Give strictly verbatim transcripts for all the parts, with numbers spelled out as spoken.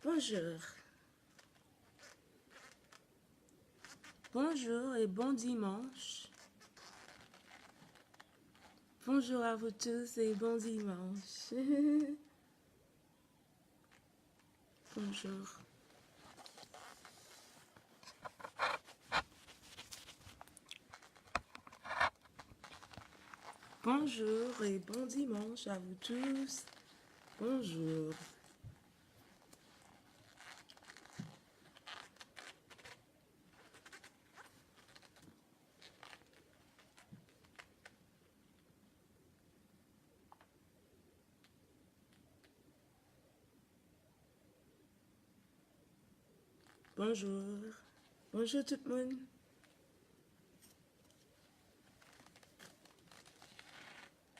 Bonjour. Bonjour et bon dimanche. Bonjour à vous tous et bon dimanche. Bonjour. Bonjour et bon dimanche à vous tous. Bonjour. Bonjour. Bonjour tout moun.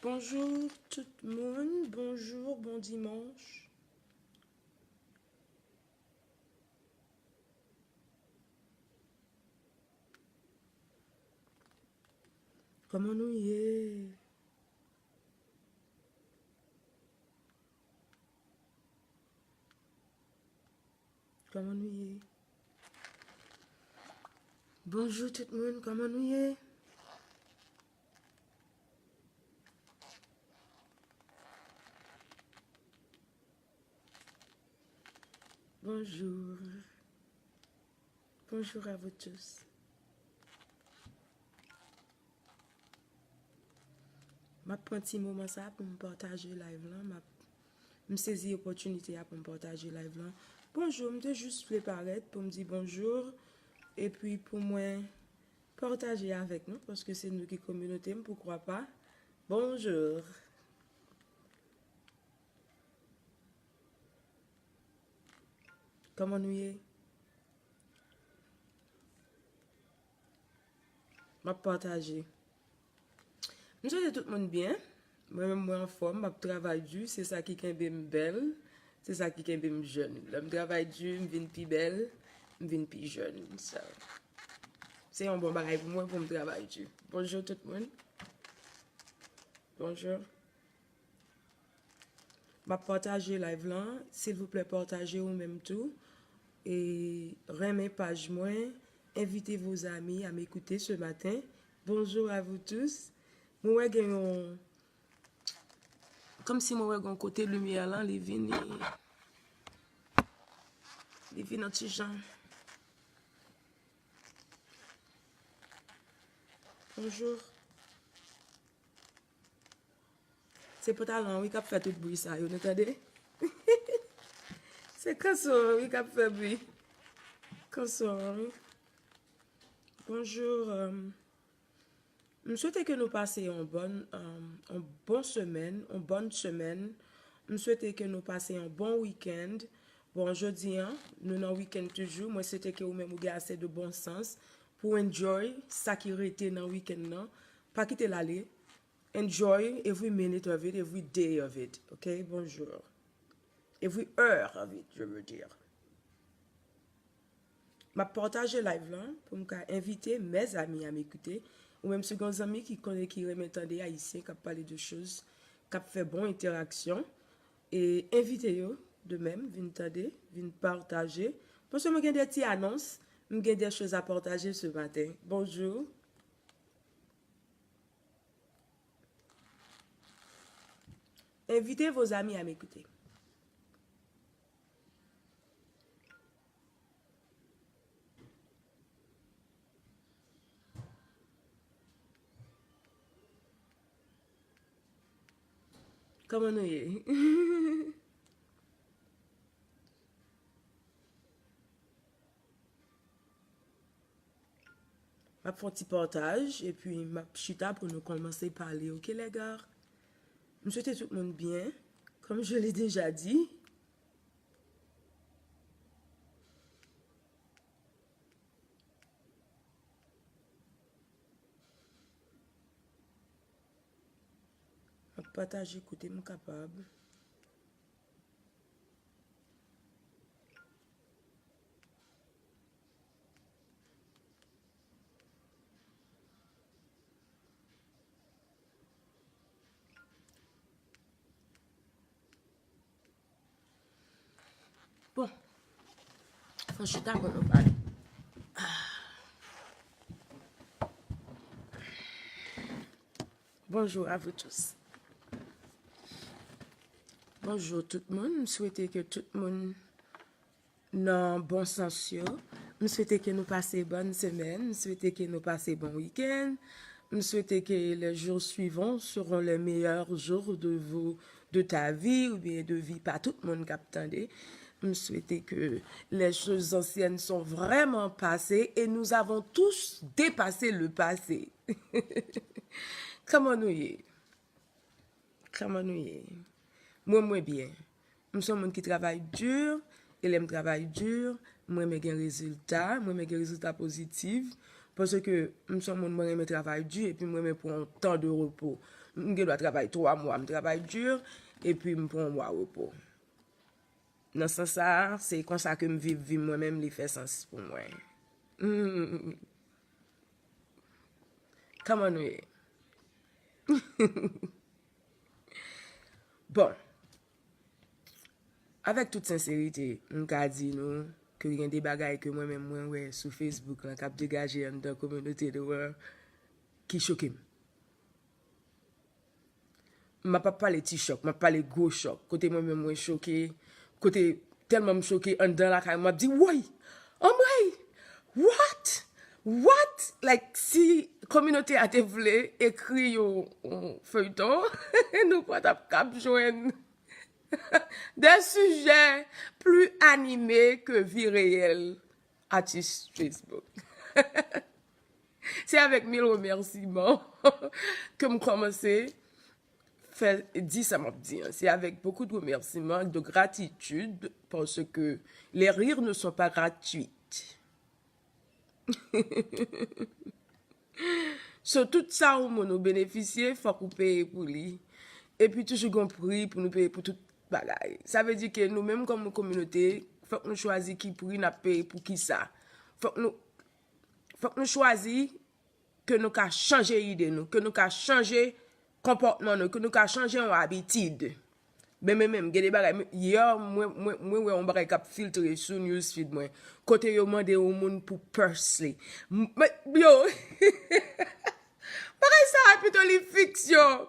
Bonjour tout moun. Bonjour, bon dimanche. Kòman nou ye? Kòman nou ye? Bonjou tout moun, kòman nou ye? Bonjou. Bonjou a vous tous. M ap pran ti moman sa pou m pataje live lan. M ap, m sezi opòtinite a pou m pataje live lan. Bonjou, m te jis vle parèt pou m di bonjou. Epi pou mwen pataje avèk nou, paske se nou ki kominote m, poukwa pa. Bonjou. Kòman nou ye? M ap pataje. M swete tout moun byen. Mwen menm, mwen anfòm, m ap travay di. Se sa ki kenbe m bèl. Se sa ki kenbe m jèn. Lè m travay di, m vin pi bèl, m vin pi jèn. Sa, se yon bon bagay pou mwen pou m travay di. Bonjou tout moun. Bonjou. M ap pataje live lan. Silvouplè, pataje ou menm tou. E renmen paj mwen. Invitez vos amis à m'écouter ce matin. Bonjour à vous tous. Mwen wè gen yon, kòmsi mwen wè gen yon kote limyè lan, li vin, li vin yon ti jan. Bonjou. Se pantalon an wi k ap fè tout bri sa yo, nou tande? Se kanson an wi k ap fè bri. Kanson an wi. Bonjou, euh, m swete ke nou pase yon bòn, euh, yon bon semèn, yon bòn semèn. M swete ke nou pase yon bon wikenn. Bon, jodi a, nou nan wikenn toujou. Mwen swete ke ou menm ou gen ase de bon sans pou enjoy sa ki rete nan wikenn nan. Pa kite l ale. Enjoy every minute of it, every day of it. Ok? Bonjou. Every heure of it, je veux dire. M ap pataje live lan pou m ka envite mes amis à m'écouter. Ou menm si w gen yon zanmi ki konnen ki renmen tande ayisyen k ap pale de choz, k ap fè bon entèraksyon, e envite yo de menm, vin tande, vin pataje. Paske mwen gen de ti anons, m gen de choz a pataje ce matin. Bonjou. Invitez vos amis à m'écouter. Kòman nou ye? M ap fè yon ti pataj, epi m ap chita pou nou kòmanse pale, ok, les gars? M swete tout moun byen, comme je l'ai déjà dit. M ap pataje kote m kapab. Chita pou nou pale. Bonjour à vous tous. Bonjour tout moun. M swete ke tout moun nan bon sans yo. M swete ke nou pase bòn semèn. M swete ke nou pase bon wikenn. M swete ke les jours suivants seront les meilleurs jours de vous, de ta vie, oubyen de vi pa tout moun k ap tande. M swete ke les choses anciennes sont vraiment passées et nous avons tous dépassé le passé. Kòman nou ye? Kòman nou ye? Mwen, mwen byen. M se yon moun ki travay di, e lè m travay di, m renmen gen rezilta, m renmen gen rezilta pozitif, paske m se yon moun, mwen renmen travay di, epi m renmen pran yon tan de repo. M gen dwa travay twa mwa, m travay di, epi m pran yon mwa repo. Nan sans sa a, se konsa ke m viv vi mwen menm, li fè sans pou mwen. Kòman nou ye? Bon, avèk tout senserite, m ka di nou ke gen de bagay ke mwen menm mwen wè sou Facebook lan k ap degaje anndan kominote nou an ki choke m. M ap ap pale ti chòk, m ap pale gwo chòk. Kote mwen menm mwen choke, kote tèlman m choke anndan lakay mwen, m ap di, woy! Anmwey! What? What? Like, si kominote a te vle ekri yon, yon feyton, nou pa t ap kab jwenn des sujets plus animés que vie réelle, atis Facebook. Se avèk mil remèsiman ke m kòmanse fè di sa m ap di an. C'est avec beaucoup de remerciements, de gratitude, parce que les rires ne sont pas gratuits. So, tout sa yon moun ou benefisye, fòk ou peye pou li. Epi toujou gon pri pou nou peye pou tout bagay. Sa vle di ke nou menm kòm yon kominote, fòk nou chwazi ki pri n ap peye pou kisa. Fòk nou, fòk nou chwazi ke nou ka chanje ide nou, ke nou ka chanje konpòtman nou, ke nou ka chanje yon abitid. Men, men, men, gen de bagay, men, yè, mwen, mwen, mwen wè yon bagay k ap filtre sou news feed mwen, kote yo mande yon moun pou purse li. M-, men, yo, bagay sa a pito li fiksyon.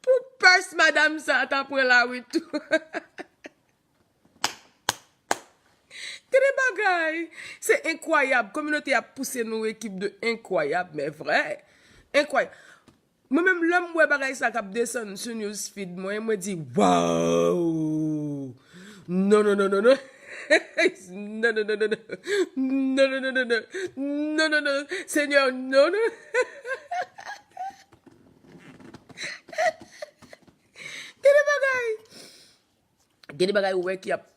Pou purse madam sa a ta pran lari tou. Gen de bagay, se enkwayab. Kominote ap pouse nou ekip de enkwayab, men vrè. Enkwayab. Mwen menm, lè m wè bagay sa k ap desann sou news feed mwen, mwen di, waw! Non, non, non, non, non. Non, non, non, non, non. Non, non, non, non, non. Non, non, non, non. Senyè, non, non. Gen de bagay. Gen de bagay ou wè ki ap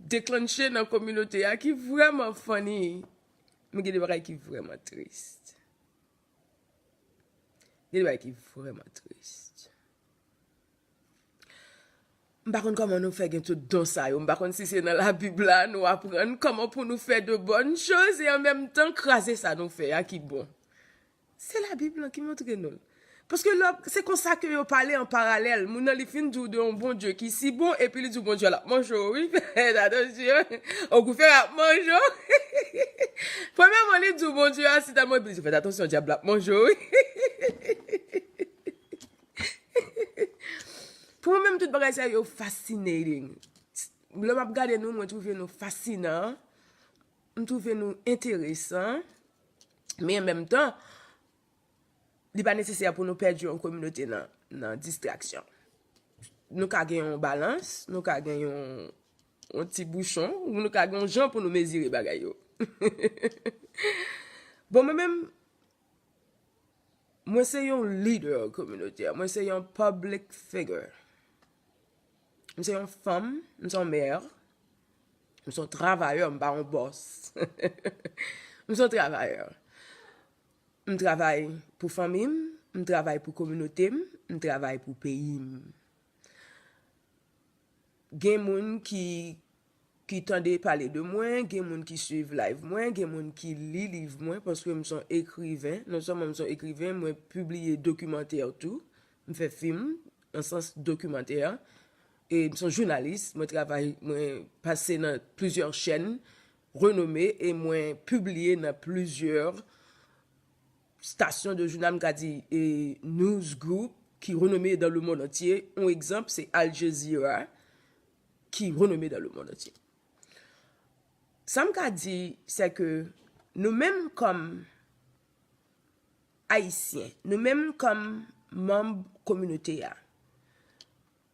deklanche nan kominote a ki vrèman funny. Men gen de bagay ki vrèman tris. Gen de bagay ki vrèman tris. M pa konn kòman nou fè gen tout don sa yo. M pa konn si se nan Labib la nou aprann kòman pou nou fè de bonnes choses e an menm tan kraze sa nou fè a ki bon. Se Labib lan ki montre nou l. Paske lè, se konsa ke yo pale an paralèl. Moun nan li fin di w de yon Bondye ki si bon, epi li di w Bondye a l ap manje w, wi. Fèt atansyon. Ogou fè ap manje w. Premyèman, li di w Bondye a si tèlman, epi li di w fèt atansyon, dyab la ap manje w, wi. Pou mwen menm, tout bagay sa yo fascinating. Lè m ap gade nou, mwen twouve nou fasinan. M twouve nou enteresan. Men an menm tan, li pa nesesè pou nou pèdi yon kominote nan, nan distraksyon. Nou ka gen yon balans, nou ka gen yon, yon ti bouchon, nou ka gen yon jan pou nou mezire bagay yo. Bon, mwen menm, mwen se yon lidè kominotè, mwen se yon public figure. M se yon fanm, m se yon mè, m se yon travayè, m pa yon bòs. M se yon travayè. M travay pou fanmi m, m travay pou kominote m, m travay pou peyi m. Gen moun ki, ki tande pale de mwen, gen moun ki swiv live mwen, gen moun ki li liv mwen, paske m se yon ekriven. Non sèlman m se yon ekriven, mwen pibliye dokimantè tou, m fè fim, nan sans dokimantè. E m se yon jounalis, mwen travay, mwen pase nan plizyè chèn, renome e mwen pibliye nan plizyè stasyon de jounal, m ka di, e news group ki renome dans le monde entier. Yon egzanp, se Al Jazeera, ki renome dans le monde entier. Sa m ka di, se ke nou menm kòm Ayisyen, nou menm kòm manm kominote a,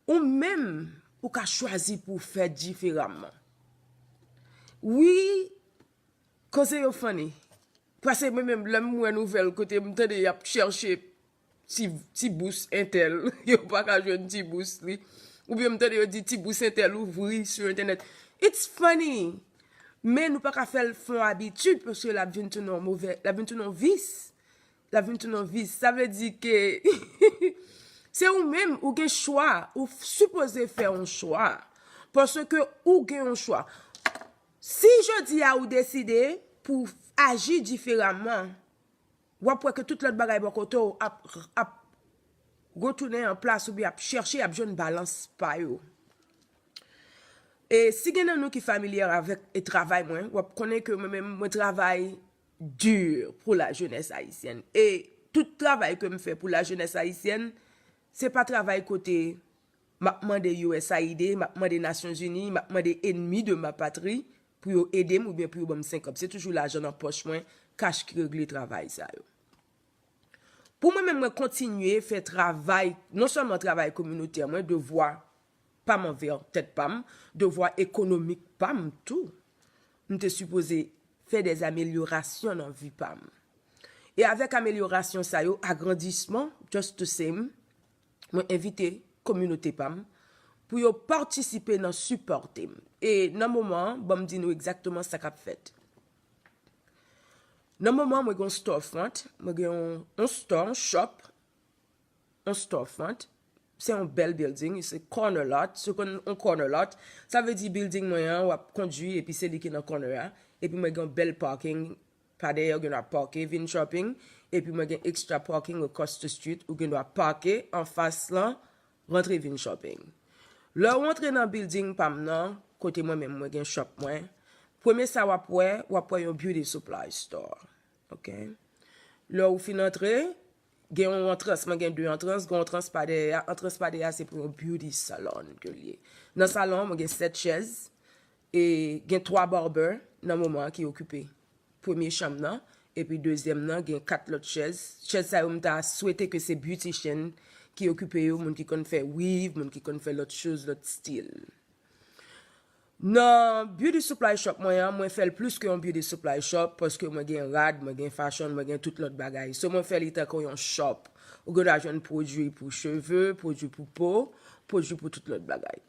ou menm, ou ka chwazi pou w fè diferaman. Wi, koze yo funny. Paske mwen menm, lè m wè nouvèl kote m tande y ap chèche ti, ti bous entèl, yo pa ka jwenn ti bous li. Oubyen m tande yo di ti bous entèl ouvri sou entènèt. It's funny. Men nou pa ka fè l fè yon abitid, paske l ap vin tounen yon move, l ap vin tounen yon vis. L ap vin tounen yon vis. Sa vle di ke se ou menm, ou gen chwa, ou sipoze fè yon chwa. Paske ou gen yon chwa. Si jodi a ou deside pou aji diferaman, w ap wè ke tout lòt bagay bò kote w ap, ap retounen an plas oubyen ap chèche, ap jwenn balans pa yo. E si gen nan nou ki familye avèk e travay mwen, w ap konnen ke mwen menm, mwen travay di pou lajenès ayisyèn. E tout travay ke m fè pou lajenès ayisyèn, se pa travay kote m ap mande U S A I D, m ap mande Nasyonzini, m ap mande enmi de ma patri pou yo ede m oubyen pou yo ban m senkant. Se toujou lajan nan pòch mwen, kach ki regle travay sa yo. Pou mwen menm, mwen kontinye fè travay, non sèlman travay kominotè mwen, devwa pa m anvè tèt pa m, devwa ekonomik pa m tou. M te sipoze fè dè amelyorasyon nan vi pa m. E avèk amelyorasyon sa yo, agrandisman, just the same, mwen envite kominote pa m pou yo patisipe nan sipòte m. E nan moman an, ban m di nou egzakteman sa k ap fèt. Nan moman an, mwen gen yon storefront, mwen gen yon, yon store, yon shop, yon storefront. Se yon bèl building, se corner lot. Si w konn yon corner lot, sa vle di building mwen an, w ap kondui, epi se li ki nan corner a. Epi mwen gen yon bèl parking. Pa dèyè, ou gen dwa pake, vin shopping. Epi mwen gen extra parking across the street. Ou gen dwa pake anfas lan, rantre vin shopping. Lè w antre nan building pa m nan, kote mwen menm mwen gen shop mwen, premye sa w ap wè, w ap wè yon beauty supply store. Ok? Lè ou fin antre, gen yon antrans, mwen gen de antrans, gen yon antrans pa dèyè a. Antrans pa dèyè a se pou yon beauty salon ke l ye. Nan salon an, mwen gen sèt chèz, e gen twa barber nan moman an ki okipe premye chanm nan, epi dezyèm nan gen kat lòt chèz. Chèz sa yo, m ta swete ke se beautician ki okipe yo, moun ki konn fè weave, moun ki konn fè lòt choz, lòt stil. Nan beauty supply shop mwen an, mwen fè l plis ke yon beauty supply shop, paske mwen gen rad, mwen gen fashion, mwen gen tout lòt bagay. So, mwen fè li tankou yon shop. Ou gen dwa jwenn pwodui pou cheve, pwodui pou po, pwodui pou tout lòt bagay.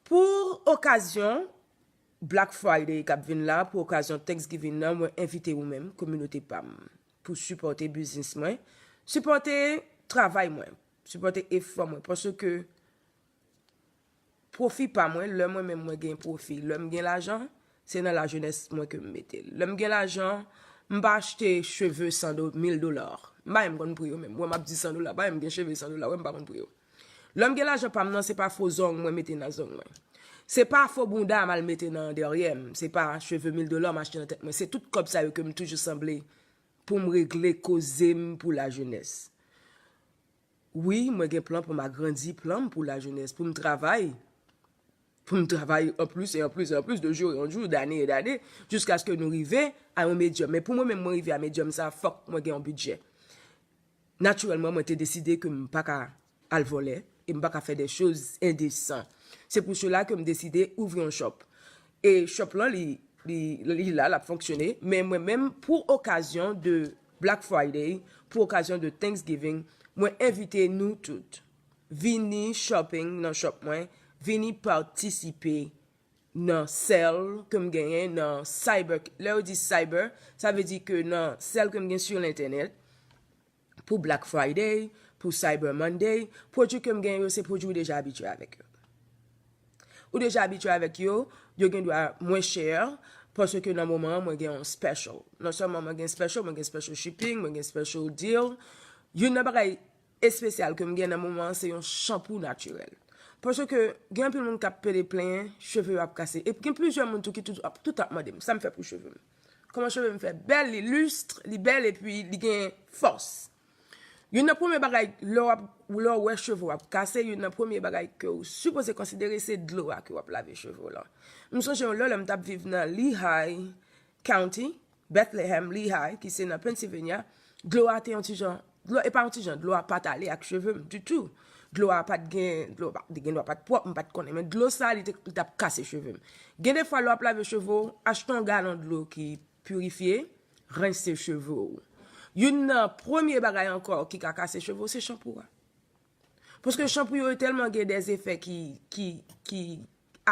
Pou okazyon Black Friday k ap vin la, pou okazyon Thanksgiving nan, mwen envite ou menm, kominote pa m, pou sipòte biznis mwen, sipòte travay mwen, sipòte efò mwen, paske pwofi pa mwen, lè mwen menm mwen gen pwofi, lè m gen lajan, se nan lajenès mwen ke m mete l. Lè m gen lajan, m pa achte cheve san do, mil dola. M pa menm konn pri yo menm. Wè m ap di san dola, pa menm gen cheve san dola, wè m pa konn pri yo. Lè m gen lajan pa m nan, se pa fo zong mwen mete nan zong mwen. Se pa fo bounda m al mete nan dèryè m. Se pa cheve mil dola m achte nan tèt mwen. Se tout kòb sa yo ke m toujou sanble pou m regle koze m pou lajenès. Wi, mwen gen plan pou m agrandi plan m pou lajenès, pou m travay. Pou m travay an plis e an plis e an plis, de jour en jour, d'année et d'année, jiskaske nou rive a yon medyòm. Men pou mwen menm, mwen rive a medyòm sa, fòk mwen gen yon bidjè. Natirèlman, mwen te deside ke m pa ka al vòlè e m pa ka fè de choz endesan. Se pou sela ke m deside ouvri yon shop. E shop lan, li, li, li la, l ap fonksyone. Men mwen menm, pou okazyon de Black Friday, pou okazyon de Thanksgiving, mwen envite nou tout vini shopping nan shop mwen, vini patisipe nan sale ke m genyen nan cyber. Lè yo di cyber, sa vle di ke nan sale ke m gen sou entènèt, pou Black Friday, pou Cyber Monday, pwodui ke m gen yo, se pwodui ou deja abitye avèk yo. Ou deja abitye avèk yo, yo gen dwa mwen chè, paske nan moman an, mwen gen yon special. Non sèlman mwen gen special, mwen gen special shipping, mwen gen special deal. Youn nan bagay espesyal ke m gen nan moman an, se yon chanpou natirèl. Paske gen anpil moun k ap pede plenyen, cheve yo ap kase. E gen plizyè moun tou ki tout, ap, tout ap mande m, sa m fè pou cheve m. Kòman cheve m fè bèl, li lustre, li bèl, epi li gen fòs. Youn nan premye bagay, lè w ap, lè w wè cheve w ap kase, youn nan premye bagay ke w sipoze konsidere, se dlo a ke w ap lave cheve w lan. M sonje yon lè, lè m t ap viv nan Lehigh County, Bethlehem, Lehigh, ki se nan Pennsylvania, dlo a te yon ti jan, dlo, e pa yon ti jan, dlo a pa t ale ak cheve m ditou. Dlo a pa t gen, dlo pa, gen dwa pa t pwòp, m pa t konnen, men dlo sa, li te, li t ap kase cheve m. Gen de fwa, lè w ap lave cheve w, achte yon galon dlo ki pirifye, rense cheve w. Youn nan premye bagay ankò ki ka kase cheve w, se chanpou a. Paske chanpou yo tèlman gen dè efè ki, ki, ki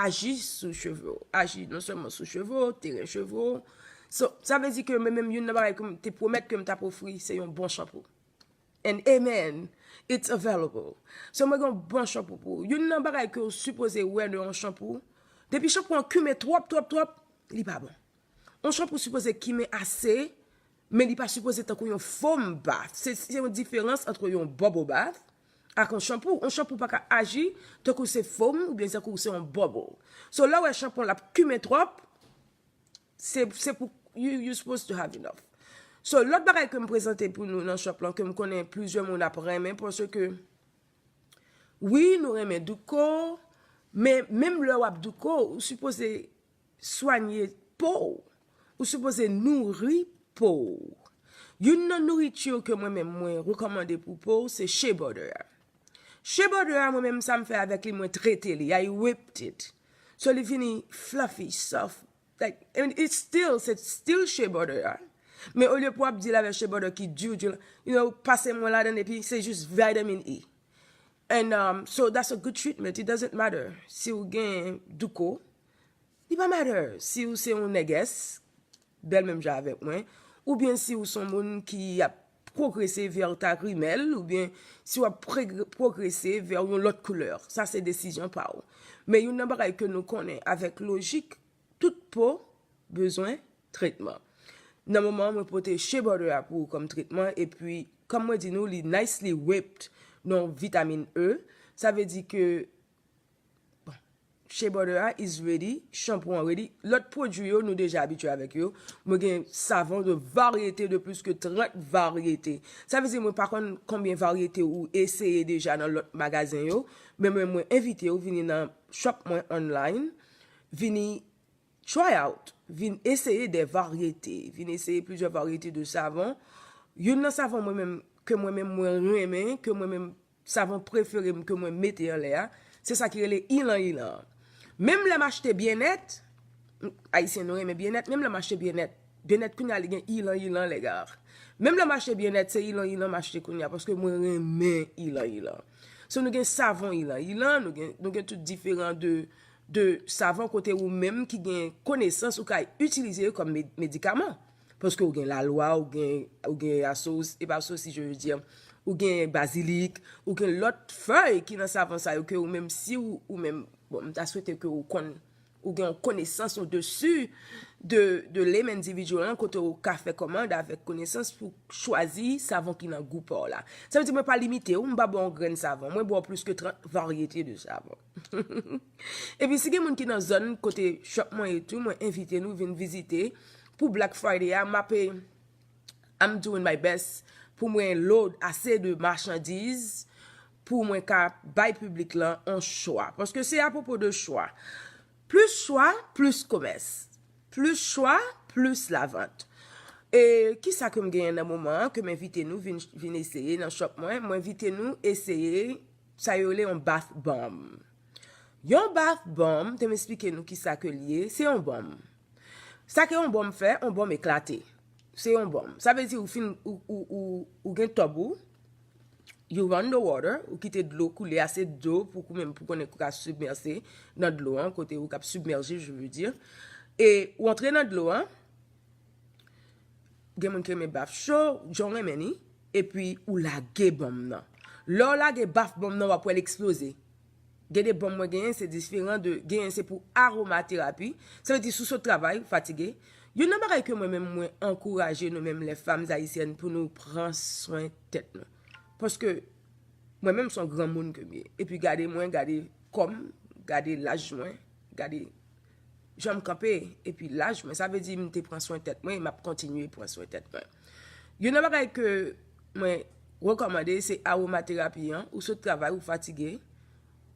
aji sou cheve w, aji non sèlman sou cheve w, teren cheve w. So, sa vle di ke mwen menm, youn nan bagay ke m te pwomèt ke m t ap ofri, se yon bon chanpou. And amen, it's available. So, mwen gen yon bon chanpou pou ou. Youn nan bagay ke w sipoze wè nan yon chanpou, depi chanpou an kimen twòp, twòp, twòp, li pa bon. Yon chanpou sipoze kimen ase, men li pa sipoze tankou yon foam bath. Se, se yon diferans ant yon bubble bath ak yon chanpou. Yon chanpou pa ka aji tankou se foam oubyen tankou se yon bubble. So, lè w wè chanpou l ap kimen twòp, se, se pou, you, you supposed to have enough. So, lòt bagay ke m prezante pou nou nan shop lan, ke m konnen plizyè moun ap renmen, paske, wi, nou renmen douko, men menm lè w ap douko, ou sipoze swanye po w. Ou sipoze nouri po w. Youn nan nouriti ke mwen menm mwen rekòmande pou po w, se shea butter a. Shea butter a, mwen menm, sa m fè avèk li, mwen trete li, I whipped it. So, li vini fluffy, soft. Like, and it's still, se still shea butter a. Men olye pou w ap deal avèk shea butter ki di, di, you know, pase mwen ladan epi se jis vitamin E. And um, so that's a good treatment. It doesn't matter si w gen douko. Li pa matter si w se yon nègès, bèl menm jan avèk mwen, oubyen si w se yon moun ki ap pwogrese vè ta grimèl, oubyen si w ap pregre-, pwogrese vè yon lòt koulè. Sa se desizyon pa w. Men youn nan bagay ke nou konnen avèk lojik, tout po bezwen tretman. Nan moman an, mwen pote shea butter a pou ou kòm tretman, epi, kòm mwen di nou, li nicely whipped nan vitamin E. Sa vle di ke, bon, shea butter a is ready, chanpou an ready. Lòt pwodui yo, nou deja abitye avèk yo. Mwen gen savon de varyete, de plis ke trant varyete. Sa vle di mwen pa konn konbyen varyete ou eseye deja nan lòt magazen yo, men mwen, mwen envite w vini nan shop mwen online, vini try out, vin eseye de varyete, vin eseye plizyè varyete de savon. Youn nan savon mwen menm, ke mwen menm mwen renmen, ke mwen menm savon prefere m ke mwen mete anlè a, se sa ki rele ilan ilan an. Menm lè m achte Byenèt, Ayisyen nou renmen Byenèt, menm lè m achte Byenèt, Byenèt kounye a li gen ilan ilan lèga. Menm lè m achte Byenèt, se ilan ilan m achte kounye a, paske mwen renmen ilan ilan. So nou gen savon ilan ilan, nou gen, nou gen tout diferan de, de savon kote ou menm ki gen konesans ou ka itilize yo kòm med-, medikaman. Paske ou gen lalwa, ou gen, ou gen asos-, e pa asosi, je veux dire, ou gen bazilik, ou gen lòt fèy ki nan savon sa yo ke ou menm si ou, ou menm, bon, m ta swete ke ou konn, ou gen yon konesans odesi de, de layman individual lan, kote ou ka fè kòmand avèk konesans pou chwazi savon ki nan gou pa w la. Sa vle di mwen pa limite w, m pa ba w yon grenn savon, mwen ba w plis ke trant varyete de savon. Epi si gen moun ki nan zòn kote shop mwen e tou, mwen envite nou vin vizite. Pou Black Friday a, m ape, I'm doing my best pou mwen load ase de machandiz pou mwen ka bay piblik lan yon chwa. Paske se apwopo de chwa. Plis chwa, plis komès. Plis chwa, plis lavant. E kisa ke m genyen nan moman an, ke m envite nou vin, vin eseye nan shop mwen? Mwen envite nou eseye sa yo rele yon bath bomb. Yon bath bomb, te m esplike nou kisa ke l ye, se yon bomb. Sa ke yon bomb fè, yon bomb eklate. Se yon bomb. Sa vle di ou fin, ou, ou, ou, ou gen tòb ou, you run the water, ou kite dlo koule, ase dlo pou ou menm pou konnen ou ka sibmèse nan dlo an, kote ou k ap sibmèje, je veux dire. E ou antre nan dlo an, gen moun ki renmen baf cho, jan w renmen ni, epi ou lage bonm nan. Lè w lage baf bonm nan, w ap wè l eksploze. Gen de bonm mwen genyen, se diferan de, genyen se pou aromaterapi. Sa vle di si w sot travay, ou fatige. Youn nan bagay ke mwen menm mwen ankouraje nou menm les femmes haïtiennes pou nou pran swen tèt nou. Paske mwen menm se yon granmoun ke m ye. Epi gade mwen, gade kò m, gade laj mwen, gade jan m kanpe, epi laj mwen. Sa vle di m te pran swen tèt mwen, e m ap kontinye pran swen tèt mwen. Youn nan bagay ke mwen rekòmande, se awomaterapi an. Ou sot travay, ou fatige,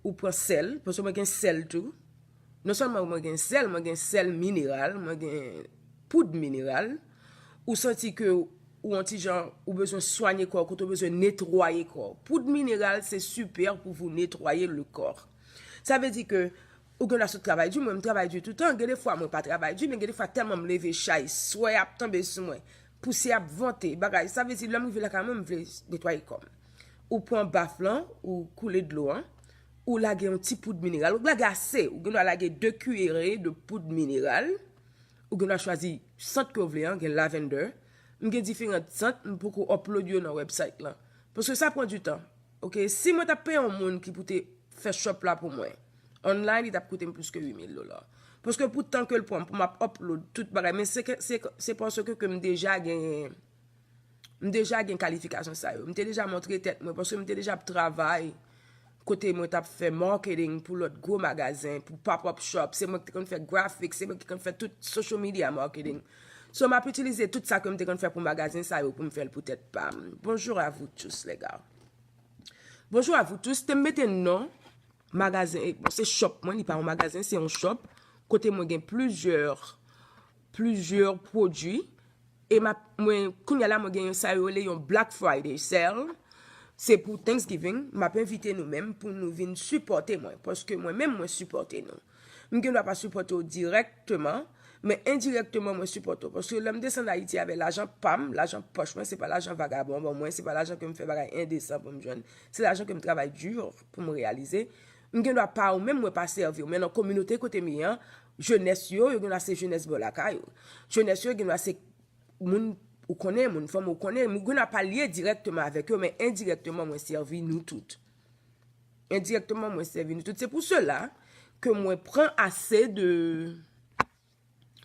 ou pran sèl, paske mwen gen sèl tou. Non sèlman mwen gen sèl, mwen gen sèl mineral, mwen gen poud mineral. Ou santi ke ou yon ti jan, ou bezwen swanye kò, kote ou bezwen netwaye kò. Poud mineral, se super pour vous nettoyer le corps. Sa vle di ke ou gen la sot travay di, mwen m travay di toutan, gen de fwa mwen pa travay di, men gen de fwa tèlman m leve chay, swè ap tonbe sou mwen, pousyè ap vante, bagay. Sa vle di lè m rive lakay mwen, m vle netwaye kò m. Ou pran baf lan, ou koule dlo an, ou lage yon ti poud mineral, ou lage ase, ou gen dwa lage de kiyere de poud mineral, ou gen dwa chwazi sant ke w vle an, gen lavender, m gen diferan sant, m poko upload yo nan website lan. Paske sa pran du tan. Ok, si mwen t ap peye yon moun ki pou te fè shop la pou mwen, online, li t ap koute m plis ke uit mil dola. Paske pou tan ke l pran pou m ap upload tout bagay, men se ke, se, se paske ke m deja gen, m deja gen kalifikasyon sa yo. M te deja montre tèt mwen, paske m te deja ap travay kote mwen t ap fè marketing pou lòt gwo magazen, pou pop-up shop. Se mwen ki te konn fè graphic, se mwen ki konn fè tout social media marketing. So, m ap itilize tout sa ke m te konn fè pou magazen sa yo pou m fè l pou tèt pa m. Bonjour à vous tous, les gars. Bonjour à vous tous. Te m mete non magazen, bon, se shop mwen, li pa yon magazen, se yon shop. Kote mwen gen plizyè, plizyè pwodui. E m ap, mwen, kounye a la, mwen gen yon sa yo rele yon Black Friday sale. Se pou Thanksgiving, m ap envite nou menm pou nou vin sipòte mwen, paske mwen menm, mwen sipòte nou. M gen dwa pa sipòte w dirèkteman, men endirèkteman, mwen sipòte w. Paske lè m desann Ayiti avè lajan pa m, lajan pòch mwen, se pa lajan vagabon ban mwen, se pa lajan ke m fè bagay endesan pou m jwenn. Se lajan ke m travay di pou m reyalize. M gen dwa pa ou menm, mwen pa sèvi w, men nan kominote kote m ye an, jenès yo, yo gen dwa se jenès bò lakay ou. Jenès yo gen dwa se moun ou konnen, moun fanmi ou konnen, m gen dwa pa lye dirèkteman avèk yo, men endirèkteman, mwen sèvi nou tout. Endirèkteman, mwen sèvi nou tout. Se pou sela ke mwen pran ase de,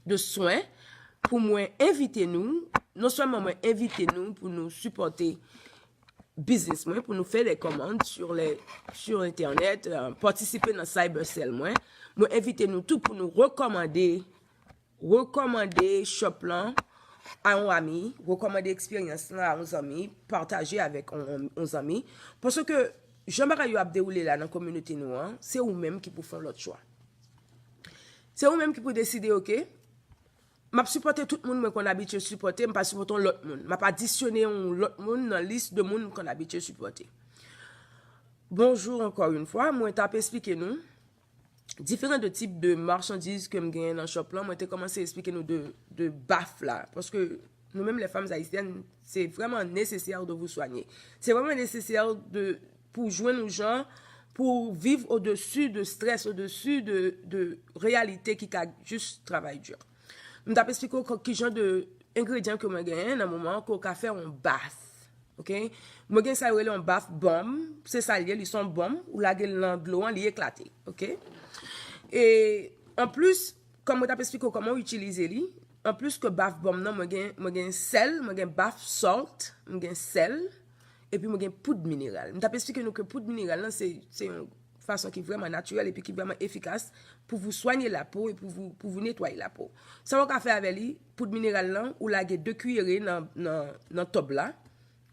de swen pou mwen envite nou, non sèlman mwen envite nou pou nou sipòte biznis mwen, pou nou fè de kòmand sur les, sur Internet, euh, patisipe nan cyber sale mwen. Mwen envite nou tou pou nou rekòmande, rekòmande shop lan a yon ami, rekòmande eksperyans lan a yon zanmi, pataje avèk yon, yon, yon zanmi. Paske jan bagay yo ap dewoule la nan kominote nou an, se ou menm ki pou fè yon lòt chwa. Se ou menm ki pou deside, ok, m ap sipòte tout moun mwen konn abitye sipòte, m pa sipòte yon lòt moun. M ap adisyone yon lòt moun nan lis de moun m konn abitye sipòte. Bonjou ankò yon fwa, mwen t ap esplike nou diferan de tip de machandiz ke m genyen nan shop lan. Mwen te kòmanse esplike nou de, de baf la, paske nou menm les femmes haïtiennes, c'est vraiment nécessaire de vous soigner. C'est vraiment nécessaire de, pou jwenn yon jan pou viv au-dessus de stress, au-dessus de, de réalité ki ka jis travay di. M t ap esplike w ki jan de engredyan ke mwen genyen nan moman ke w ka fè yon baf. Ok? Mwen gen sa yo rele yon baf bomb. Se sa l ye, li se yon bomb. Ou lage l nan dlo an, li eklate. Ok? E anplis, kòm mwen t ap esplike w kòman w itilize li, anplis ke baf bomb nan, mwen gen, mwen gen sèl, mwen gen bath salt, mwen gen sèl, epi mwen gen poud mineral. M t ap esplike nou ke poud mineral lan, se, se yon fason ki vrèman natirèl epi ki vrèman efikas pour vous soigner la peau et pour vous, pour vous nettoyer la peau. Sa w ka fè avè li, poud mineral lan, ou lage de kiyere nan, nan, nan tòb la.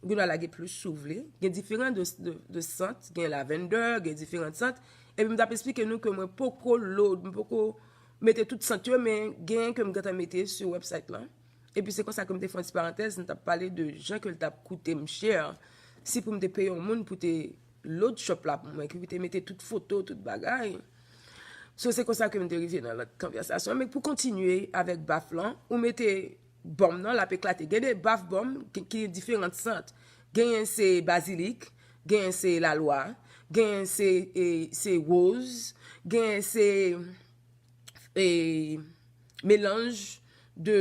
Ou gen dwa lage plis si w vle. Gen diferan de, de, de sant, gen lavender, gen diferan sant. Epi m t ap esplike nou ke mwen poko load, m poko mete tout sant yo, men genyen ke m gentan mete sou website lan. Epi se konsa ke m te fè yon ti parantèz, m t ap pale de jan ke l t ap koute m chè si pou m te peye yon moun pou te load shop la pou mwen, ki te mete tout foto, tout bagay. So, se konsa ke m te rive nan lòt konvèsasyon. Men pou kontinye avèk baf lan, ou mete bomb nan, l ap eklate. Gen de baf bomb ki, ki diferan sant. Genyen se bazilik, genyen se lalwa, genyen se, e, se woz, genyen se, e, melanj de,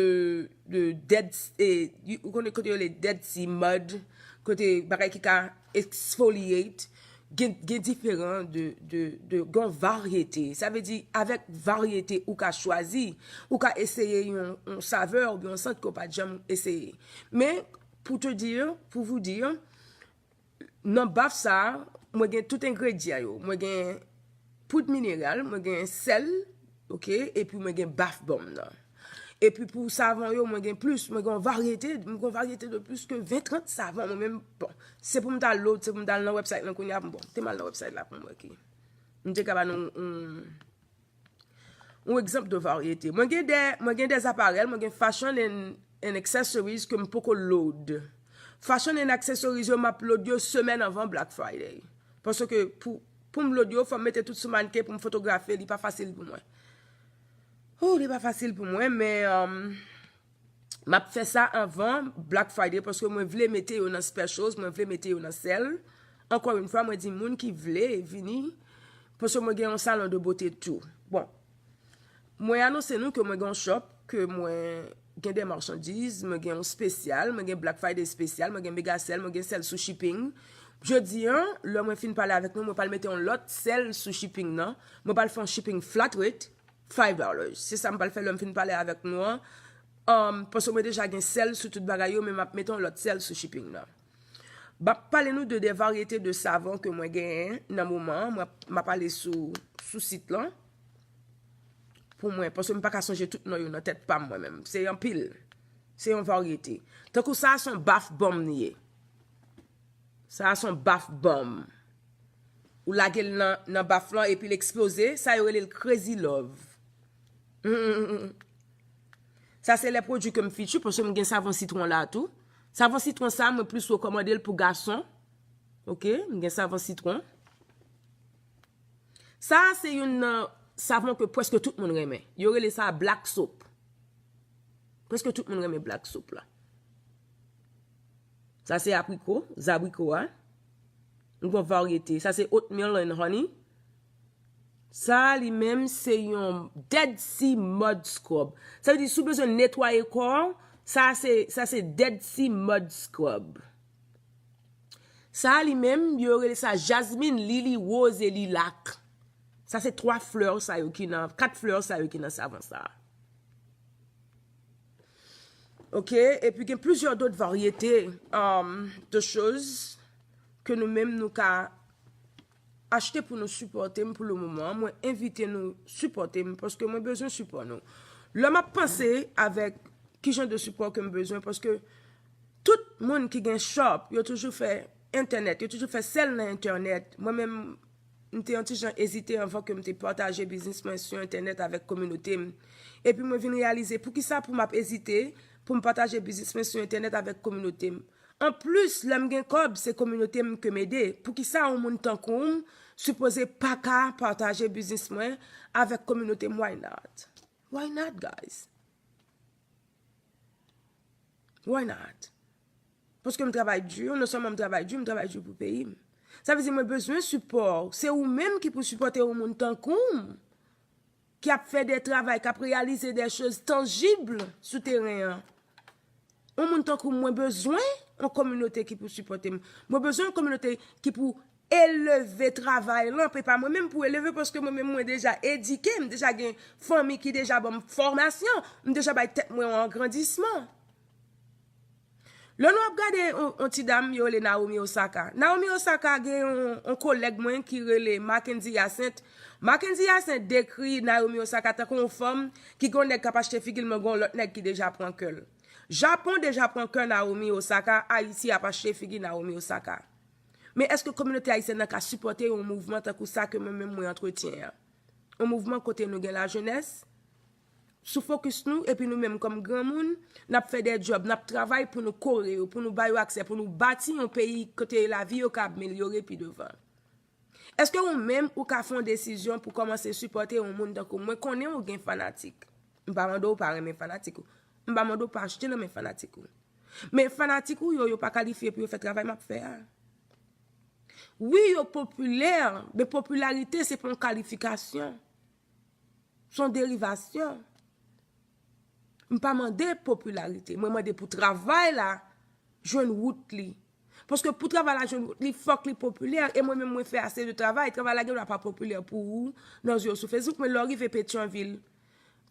de dead, e, ou konnen kote yo rele dead sea mud, kote bagay ki ka exfoliate, gen, gen diferan de, de, de, gen varyete. Sa vle di, avèk varyete ou ka chwazi, ou ka eseye yon, yon savè oubyen yon sant ke w pa t janm eseye. Men, pour te dire, pour vous dire, nan baf sa a, mwen gen tout engredyan yo. Mwen gen poud mineral, mwen gen sèl, ok, epi mwen gen bath bomb nan. Epi pou savon yo, mwen gen plis, mwen gen yon varyete, mwen gen yon varyete de plis ke ven, trant savon, mwen menm, bon, se pou m ta load, se pou m ta al nan website lan kounye a, bon, te m al nan website la pou m wè ki. M te ka ba nou yon, yon egzanp de varyete. Mwen gen de, mwen gen de aparèl, mwen gen fashion and, and accessories ke m poko load. Fashion and accessories yo, m ap load yo semèn anvan Black Friday. Paske pou, pou m load yo, fò m mete tout sou mannequin pou m fotografye, li pa fasil pou mwen. Oh, li pa fasil pou mwen, men, um, m ap fè sa anvan Black Friday paske mwen vle mete yo nan specials, mwen vle mete yo nan sèl. Ankò yon fwa, mwen di moun ki vle vini, paske mwen gen yon salon de beauté tou. Bon, mwen anonse nou ke mwen gen yon shop, ke mwen gen de machandiz, mwen gen yon spesyal, mwen gen Black Friday spesyal, mwen gen mega sale, mwen gen sale sou shipping. Jodi a, lè mwen fin pale avèk nou, mwen pral mete yon lòt sale sou shipping nan. Mwen pral fè yon shipping flat rate, five dollars. Se sa m pral fè lè m fin pale avèk nou an. Um, paske mwen deja gen sale sou tout bagay yo, men m ap mete yon lòt sale sou shipping nan. M ap pale nou de de varyete de savon ke mwen genyen nan moman an. Mwen, m ap pale sou, sou sit lan. Pou mwen, paske m pa ka sonje tout non yo nan tèt pa m mwen menm. Se anpil. Se yon varyete. Tankou sa, se yon bath bomb li ye. Sa, se yon bath bomb. Ou lage l nan, nan baf lan epi l eksploze. Sa, yo rele l Crazy Love. Mm, mm, mm, mm. Sa, se lè pwodui ke m feature, paske m gen savon sitwon la tou. Savon sitwon sa, mwen plis rekòmande l pou gason. Ok, m gen savon sitwon. Sa, se youn nan savon ke prèske tout moun renmen. Yo rele sa black soap. Prèske tout moun renmen black soap la. Sa, se apriko, zabriko a. M gen yon varyete. Sa, se oatmeal and honey. Sa, li menm, se yon Dead Sea Mud Scrub. Sa vle di, si w bezwen netwaye kò w, sa, se, sa, se Dead Sea Mud Scrub. Sa, li menm, yo rele sa jasmine, lili, woz e lilak. Sa, se twa flè sa yo ki nan, kat flè sa yo ki nan savon sa. Ok, epi gen plizyè dòt varyete, um, de choz ke nou menm nou ka achte pou nou sipòte m pou le moman. Mwen envite nou sipòte m paske mwen bezwen sipò nou. Lè m ap panse avèk ki jan de sipò ke m bezwen, paske tout moun ki gen shop, yo toujou fè entènèt, yo toujou fè sale nan entènèt. Mwen menm, m te yon ti jan ezite anvan ke m te pataje biznis mwen sou entènèt avèk kominote m. Epi mwen vin reyalize poukisa pou m ap ezite pou m pataje biznis mwen sou entènèt avèk kominote m. Anplis, lè m gen kòb, se kominote m ke m ede. Poukisa yon moun tankou m sipoze pa ka pataje biznis mwen avèk kominote m? Why not? Why not, guys? Why not? Paske m travay di, non sèlman m travay di, m travay di pou peyi m. Sa vle di mwen bezwen sipò w. Se ou menm ki pou sipòte yon moun tankou m, ki ap fè de travay, k ap reyalize de choz tanjib sou teren an. Yon moun tankou m, mwen bezwen yon kominote ki pou sipòte m. Mwen bezwen yon kominote ki pou eleve travay lan, pe pa mwen menm pou eleve, paske mwen menm mwen deja edike, m deja gen fanmi ki deja ban m fòmasyon, m deja bay tèt mwen yon agrandisman. Lè nou ap gade yon, yon ti dam yo rele Naomi Osaka. Naomi Osaka gen yon, yon kolèg mwen ki rele Mackenzie Hyacinthe. Mackenzie Hyacinthe dekri Naomi Osaka tankou yon fanm ki gen yon nèg k ap achte figi l, men gen yon lòt nèg ki deja pran kè l. Japon deja pran kè Naomi Osaka, Ayiti ap achte figi Naomi Osaka. Men èske kominote ayisyèn nan ka sipòte yon mouvman tankou sa ke mwen menm mwen antretyen an? Yon mouvman kote nou gen lajenès sou fokis nou, epi nou menm kòm granmoun, n ap fè de djòb, n ap travay pou nou kore yo, pou nou ba yo aksè, pou nou bati yon peyi kote lavi yo ka amelyore pi devan. Èske ou menm ou ka fè yon desizyon pou kòmanse sipòte yon moun tankou mwen? Konnen ou gen fanatik. M pa mande w pa renmen fanatik ou. M pa mande w pa achte nan men fanatik ou. Men fanatik ou yo, yo pa kalifye pou yo fè travay m ap fè a. Wi, yo popilè, men popilarite se pa yon kalifikasyon. Se yon derivasyon. M pa mande popilarite, mwen mande pou travay la jwenn wout li. Paske pou travay la jwenn wout li, fòk li popilè. E mwen menm, mwen fè ase de travay. Travay la gen dwa pa popilè pou ou nan zye w sou Facebook, men lè w rive Petyonvil,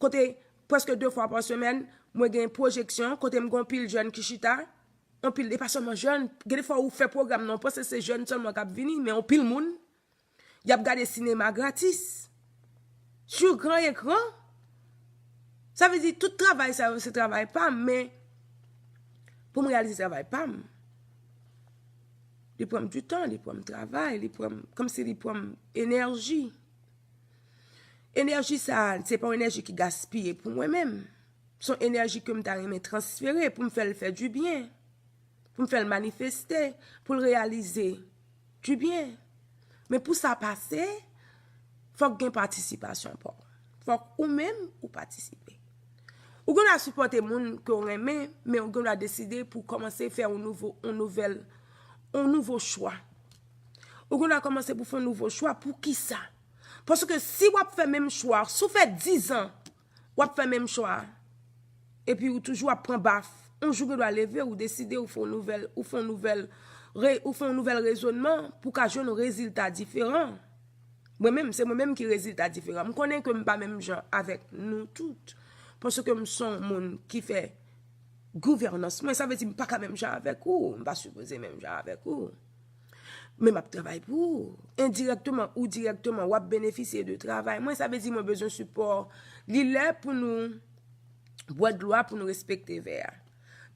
kote prèske de fwa pa semèn, mwen gen pwojeksyon, kote m gen yon pil jèn ki chita, yon pil, e pa sèlman jèn, gen de fwa ou fè pwogram nan, ou panse se jèn sèlman k ap vini, men yon pil moun. Y ap gade sinema gratis. Sou gran ekran. Sa vle di, tout travay sa yo, se travay pa m, men pou m reyalize travay pa m, li pran m du tan, li pran m travay, li pran m, kòmsi li pran m enèji. Enèji sa a, se pa yon enèji ki gaspiye pou mwen menm. Se yon enèji ke m ta renmen transfere pou m fè l fè du byen, pou m fè l manifeste, pou l reyalize du byen. Men pou sa pase, fòk gen patisipasyon pa w. Fòk ou menm ou patisipe. Ou gen dwa sipòte moun ke w renmen, men ou gen dwa deside pou w kòmanse fè yon nouvo, yon nouvèl, yon nouvo chwa. Ou gen dwa kòmanse pou fè yon nouvo chwa. Poukisa? Paske si w ap fè menm chwa, si w fè diz an, w ap fè menm chwa, epi ou toujou ap pran baf, yon jou gen dwa leve, ou deside, ou fè yon nouvèl, ou fè yon nouvèl, re- ou fè yon nouvèl rezònman pou ka jwenn yon rezilta diferan. Mwen menm, se mwen menm ki rezilta diferan. M konnen ke m pa menm jan avèk nou tout. Paske m se yon moun ki fè gouvènans mwen, sa vle di m pa ka menm jan avèk ou, m pa sipoze menm jan avèk ou. Men m ap travay pou ou. Endirèkteman ou dirèkteman, w ap benefisye de travay mwen. Sa vle di mwen bezwen sipò. Li lè pou nou bwè dlo a, pou nou respekte vè a.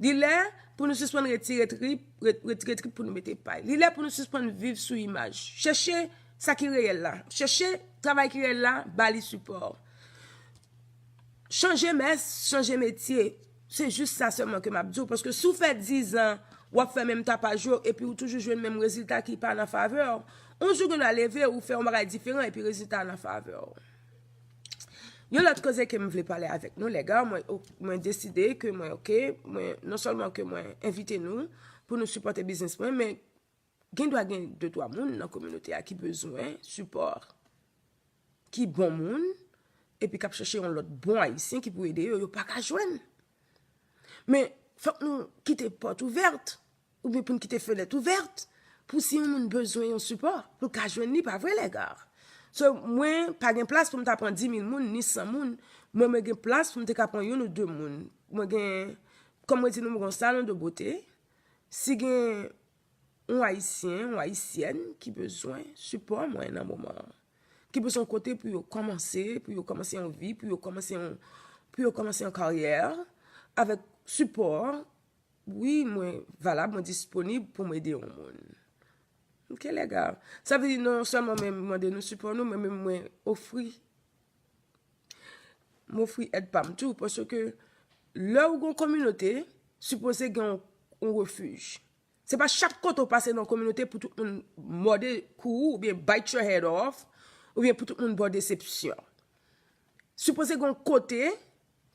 Li lè pou nou sispann retire trip, re- retire trip pou nou mete pay. Li lè pou nou sispann viv sou imaj. Chèche sa ki reyèl la. Chèche travay ki reyèl la, ba li sipò. Chanje mès, chanje metye. Se jis sa sèlman ke m ap di w. Paske si w fè diz an, w ap fè menm tapaj yo, epi w toujou jwenn menm rezilta ki pa nan favè w, yon jou gen dwa leve, ou fè yon bagay diferan, epi rezilta a nan favè w. Yon lòt koze ke m vle pale avèk nou, lèga, mwen, mwen deside ke mwen, oke, mwen, non sèlman ke mwen envite nou pou nou sipòte biznis mwen, men gen dwa gen de twa moun nan kominote a ki bezwen sipò, ki bon moun, epi k ap chèche yon lòt bon Ayisyen ki pou ede yo, yo pa ka jwenn. Men, fòk nou kite pòt ouvèt, oubyen pou n kite fenèt ouvèt, pou si yon moun bezwen yon sipò, pou l ka jwenn li, pa vre, lèga? So, mwen, pa gen plas pou m ta pran dis mil moun, ni san moun. Mwen, mwen gen plas pou m te ka pran youn ou de moun. Mwen gen, kòm mwen di nou, mwen gen yon salon de bote. Si gen yon Ayisyen, yon Ayisyèn ki bezwen sipò mwen nan moman an, ki bezwen yon kote pou yo kòmanse, pou yo kòmanse yon vi, pou yo kòmanse yon, pou yo kòmanse yon karyè, avèk sipò, wi, mwen valab, mwen disponib pou m ede yon moun. Oke, lèga. Sa vle di non sèlman mwen mande nou sipò nou, men menm mwen ofri, m ofri èd pa m tou, paske lè ou gen yon kominote, sipoze gen yon, yon refij. Se pa chak kote ou pase nan yon kominote pou tout moun mòde kou ou oubyen bite your head off, oubyen pou tout moun ba w desepsyon. Sipoze gen yon kote,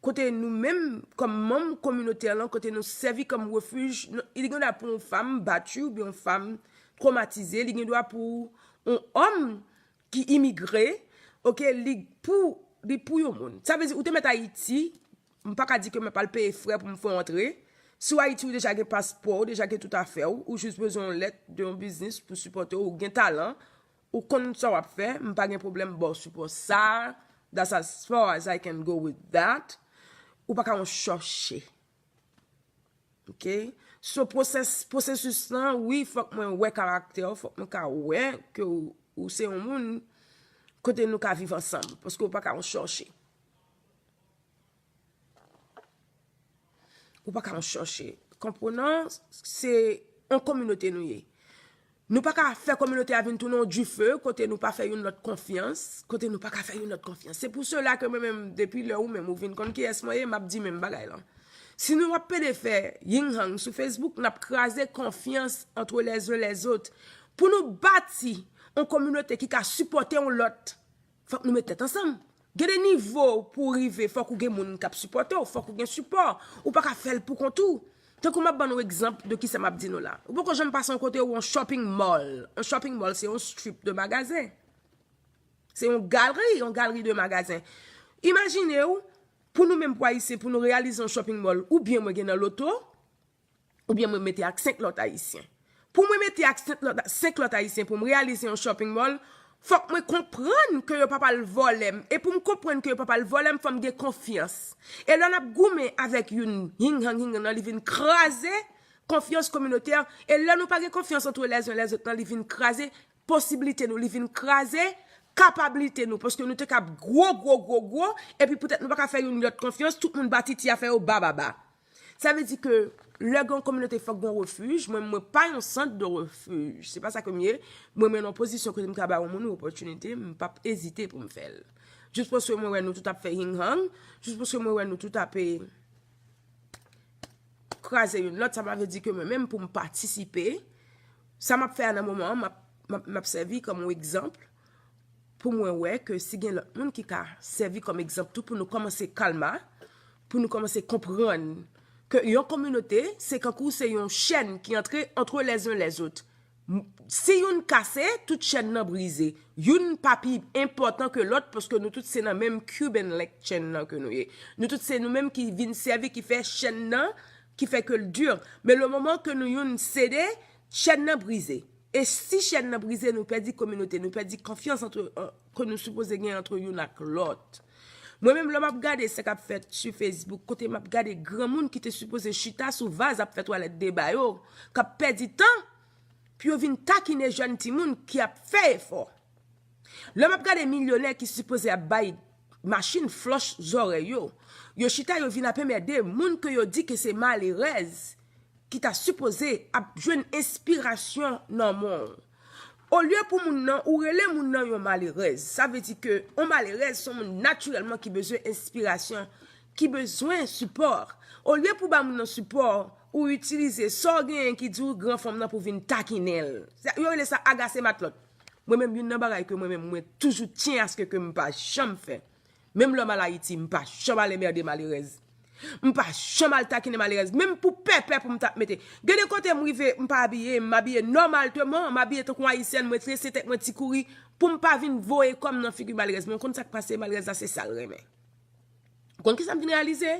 kote nou menm, kòm manm kominote a lan, kote nou sèvi kòm refij, nou- li gen dwa pou yon fanm bati oubyen yon fanm twomatize, li gen dwa pou yon òm ki imigre, oke, li pou, li pou yon moun. Sa vle di, ou te mèt Ayiti, m pa ka di ke mwen pral peye frè pou m fè w antre. Si w Ayiti, ou deja gen paspò, ou deja gen tout afè w, ou jis bezwen yon lèt de yon biznis pou sipòte w, ou gen talan, ou konn sa w ap fè, m pa gen pwoblèm ba w sipò sa, that's as far as I can go with that. Ou pa ka yon chòche. Oke? So, pwosès- pwosesis lan, wi, fòk mwen wè karaktè w, fòk mwen ka wè ke w, ou se yon moun kote nou ka viv ansanm, paske w pa ka yon chòche. Ou pa ka yon chòche. Konprann, se yon kominote nou ye. Nou pa ka fè kominote a vin tounen yon dife kote nou pa fè youn lòt konfyans, kote nou pa ka fè youn lòt konfyans. Se pou sela ke mwen menm, depi lè ou menm ou vin konn kiyès mwen ye, m ap di menm bagay lan. Si nou ap pede fè ying-yang sou Facebook, n ap kraze konfyans entre les uns les autres. Pou nou bati yon kominote ki ka sipòte yon lòt, fòk nou met tèt ansanm. Gen de nivo pou w rive, fòk ou gen moun k ap sipòte w, fòk ou gen sipò. Ou pa ka fè l pou kont ou. Tankou m ap ban nou egzanp de kisa m ap di nou la. Ou poko janm pase yon kote ou yon shopping mall. Yon shopping mall, se yon strip de magazen. Se yon galri, yon galri de magazen. Imajine w, pou nou menm pou Ayisyen, pou nou reyalize yon shopping mall, oubyen mwen gen nan loto, oubyen mwen mete ak senk lòt Ayisyen. Pou mwen mete ak senk lòt, senk lòt Ayisyen pou m reyalize yon shopping mall, fòk mwen konprann ke yo pa pral vòlè m. E pou m konprann ke yo pa pral vòlè m, fò m gen konfyans. E lè n ap goumen avèk youn, ying-yang, ying-yang nan, li vin kraze konfyans kominotè. E lè nou pa gen konfyans entre les uns les autres nan, li vin kraze posiblite nou, li vin kraze kapablite nou, paske nou te kab gwo, gwo, gwo, gwo, epi poutèt nou pa ka fè youn lòt konfyans, tout moun ba titi afè yo ba, ba, ba. Sa vle di ke lè gen yon kominote, fòk gen yon refij. Mwen, mwen pa yon sant de refij. Se pa sa ke m ye. Mwen, mwen nan yon pozisyon kote m ka ba yon moun yon opòtinite, m p ap ezite pou m fè l. Jis paske mwen wè nou tout ap fè hing hang, jis paske mwen wè nou tout ap, eh, kraze youn lòt, sa pa vle di ke mwen menm pou m patisipe. Sa m ap fè a nan moman an, m ap, m ap, m ap sèvi kòm yon egzanp pou mwen wè ke si gen lòt moun ki ka sèvi kòm egzanp tou pou nou kòmanse kalma, pou nou kòmanse konprann ke yon kominote, se kankou se yon chèn ki antre entre les uns les autres. M- Si youn kase, tout chèn nan brize. Youn pa pi enpòtan ke lòt paske nou tout se nan menm Cuban link chain nan ke nou ye. Nou tout se nou menm ki vin sèvi, ki fè chèn nan, ki fè ke l di. Men le moman ke nou youn sede, chèn nan brize. E si chèn nan brize, nou pèdi kominote, nou pèdi konfyans antre, an- ke nou sipoze gen antre youn ak lòt. Mwen menm, lè m ap gade sa k ap fèt sou Facebook, kote m ap gade granmoun ki te sipoze chita sou vaz ap fè twalèt de ba yo, k ap pèdi tan pou yo vin takine jèn timoun ki ap fè efò. Lè m ap gade milyonè ki sipoze ap bay machin flòch zòrèy yo, yo chita yo vin ap enmède moun ke yo di ke se malerèz ki ta sipoze ap jwenn enspirasyon nan men w. Olye pou moun nan, ou rele moun nan yon malerèz. Sa vle di ke yon malerèz se yon moun natirèlman ki bezwen enspirasyon, ki bezwen sipò. Olye pou ba moun nan sipò, ou itilize sa w genyen ki di w gran fanm nan pou vin takinen l. Sa- Yo rele sa agase matlòt. Mwen menm, youn nan bagay ke mwen menm, mwen toujou tyen aske ke m pa janm fè. Menm lè m al Ayiti, m pa janm al enmède malerèz. M pa janm al takinen malerèz. Menm pou pèpè pou m t ap mete. Gen de kote m rive, m pa abiye, m abiye nòmalteman, m abiye tankou ayisyèn, mwen trese tèt mwen ti kouri, pou m pa vin voye kò m nan figi malerèz. Men w konn sa k pase, malerèz la se sa l renmen. Ou konn kisa m vin reyalize?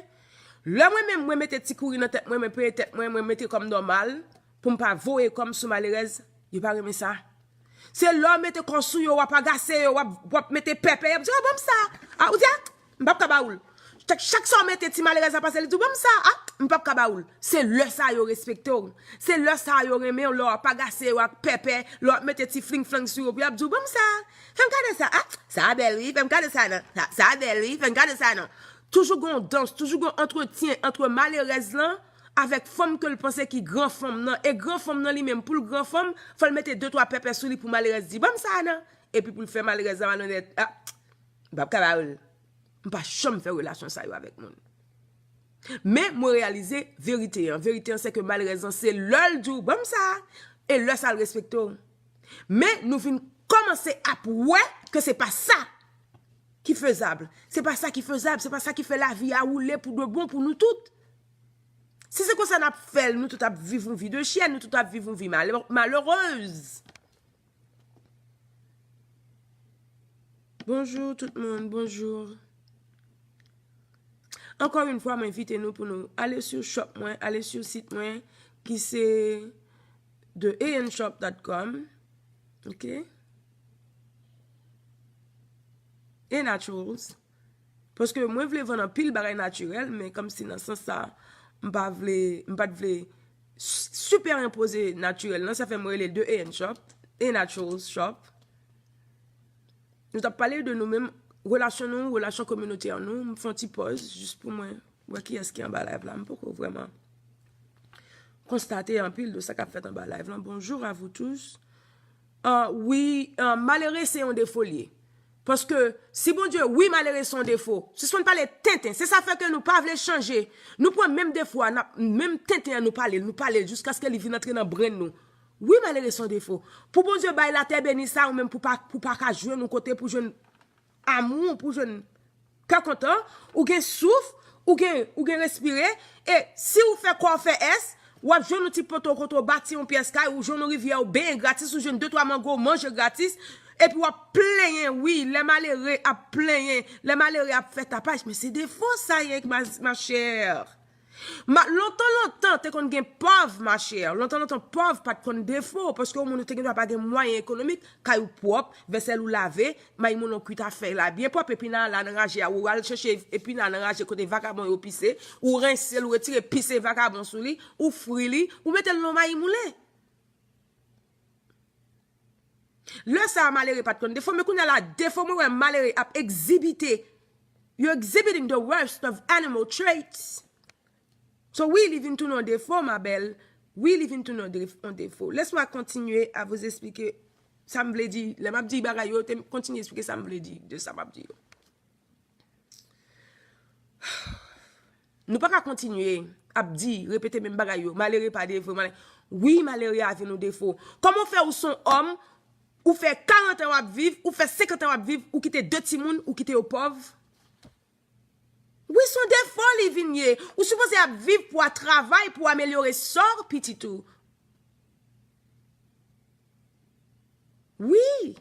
Lè mwen menm, mwen mete ti kouri nan tèt mwen, mwen peye tèt mwen, mwen mete kò m nòmal, pou m pa voye kò m sou malerèz, yo pa renmen sa. Se lè w mete kò w sou yo, w ap agase yo, w ap, w ap mete pèpè, y ap di, "Ah, ban m sa." Ah, ou di, "Ah, m p ap ka ba ou l." Chak, chak sa w mete ti malerèz la pase, li di w, "Ban m sa." Ah, m p ap ka ba ou l. Se lè sa a yo respekte w. Se lè sa a yo renmen w, lè w ap agase yo ak pèpè, lè w ap mete ti fling flang sou yo, pou y ap di w, "Ban m sa. Fè m gade sa. Ah, sa a bèl, wi. Fè m gade sa, non. Sa, sa a bèl, wi. Fè m gade sa, non." Toujou gen yon dans, toujou gen yon antretyen ant malerèz lan avèk fanm ke l panse ki gran fanm nan. E gran fanm nan li menm, pou l gran fanm, fò l mete de twa pèpè sou li pou malerèz di, "Ban m sa a, non." Epi pou l fè malerèz la malonèt, "Ah, m p ap ka ba ou l." M pa janm fè relasyon sa yo avèk moun. Men mwen reyalize verite an. Verite an, se ke malerèz lan, se lè l di w, "Ban m sa a." E lè sa a, l respekte w. Men nou vin kòmanse ap wè ke se pa sa ki fezab. Se pa sa ki fezab, se pa sa ki fè lavi a woule pou de bon pou nou tout. Si se konsa n ap fè l, nou tout ap viv yon vi de chyen, nou tout ap viv yon vi malè- malerèz. Bonjou tout moun, bonjou. Ankò yon fwa, mwen envite nou pou nou ale sou shop mwen, ale sou sit mwen ki se the a n shop dot com. Ok? A Naturals. Paske mwen vle vann anpil bagay natirèl, men kòmsi nan sans sa, m pa vle, m pa t vle s- sipèenpoze natirèl nan, sa fè mwen rele the a n shop, a Naturals shop. Nou t ap pale de nou menm, relasyon nou, relasyon kominote an nou. M fè yon ti pòz, jis pou mwen wè kiyès ki anba live la. M poko vrèman konstate anpil de sa k ap fèt anba live lan. Bonjour à vous tous. Ah, wi, ah, malere se yon defo l ye. Paske si Bondye, wi, malere se yon defo. Sispann pale tenten. Se sa fè ke nou pa vle chanje. Nou pran menm defo a, n ap, menm tenten an, nou pale l, nou pale l jiskaske li vin antre nan brenn nou. Wi, malere se yon defo. Pou Bondye bay latè beni sa, ou menm pou pa, pou pa ka jwenn yon kote pou jwenn amou, pou jwenn kè kontan, ou gen souf, ou gen, ou gen respire, e si ou fè kò w fè S, w ap jwenn yon ti poto kote w bati yon pyès kay, ou jwenn yon rivyè, ou benyen gratis, ou jwenn de twa mango, w manje gratis, epi w ap plenyen, wi, lè malere ap plenyen, lè malere ap fè tapaj, men se defo sa ye, ma, ma chère. Ma, lontan, lontan, te konn gen pòv, ma chère. Lontan, lontan, pòv pa t konn defo, paske yon moun ou te gen dwa pa gen mwayen ekonomik, kay ou pwòp, vèsèl ou lave, maymoulon kwit a fèy la byen pwòp, epi nan, la nan raje a, ou al chèche epi nan, nan raje kote vakabon yo pise, ou rense l, ou retire pise vakabon sou li, ou fri li, ou mete l nan mayimoulen. Lè sa a, malere pa t konn defo, men kounye a la, defo mwen wè malere ap egzibite. You're exhibiting the worst of animal traits. So, wi, li vin tounen yon defo, ma belle. Wi, li vin tounen yon def-, yon defo. Laisse-moi continuer à vous expliquer sa m vle di. Lè m ap di bagay yo, te kontinye eksplike sa m vle di de sa m ap di yo. Nou pa ka kontinye ap di, repete menm bagay yo. Malere pa defo, malere. Wi, malere a vin yon defo. Kòman w fè ou se yon òm, ou fè karant an w ap viv, ou fè senkant an w ap viv, ou kite de timoun, ou kite yo pòv? Wi, se yon defo li vin ye. Ou sipoze ap viv pou w travay, pou w amelyore sò pitit ou. Wi.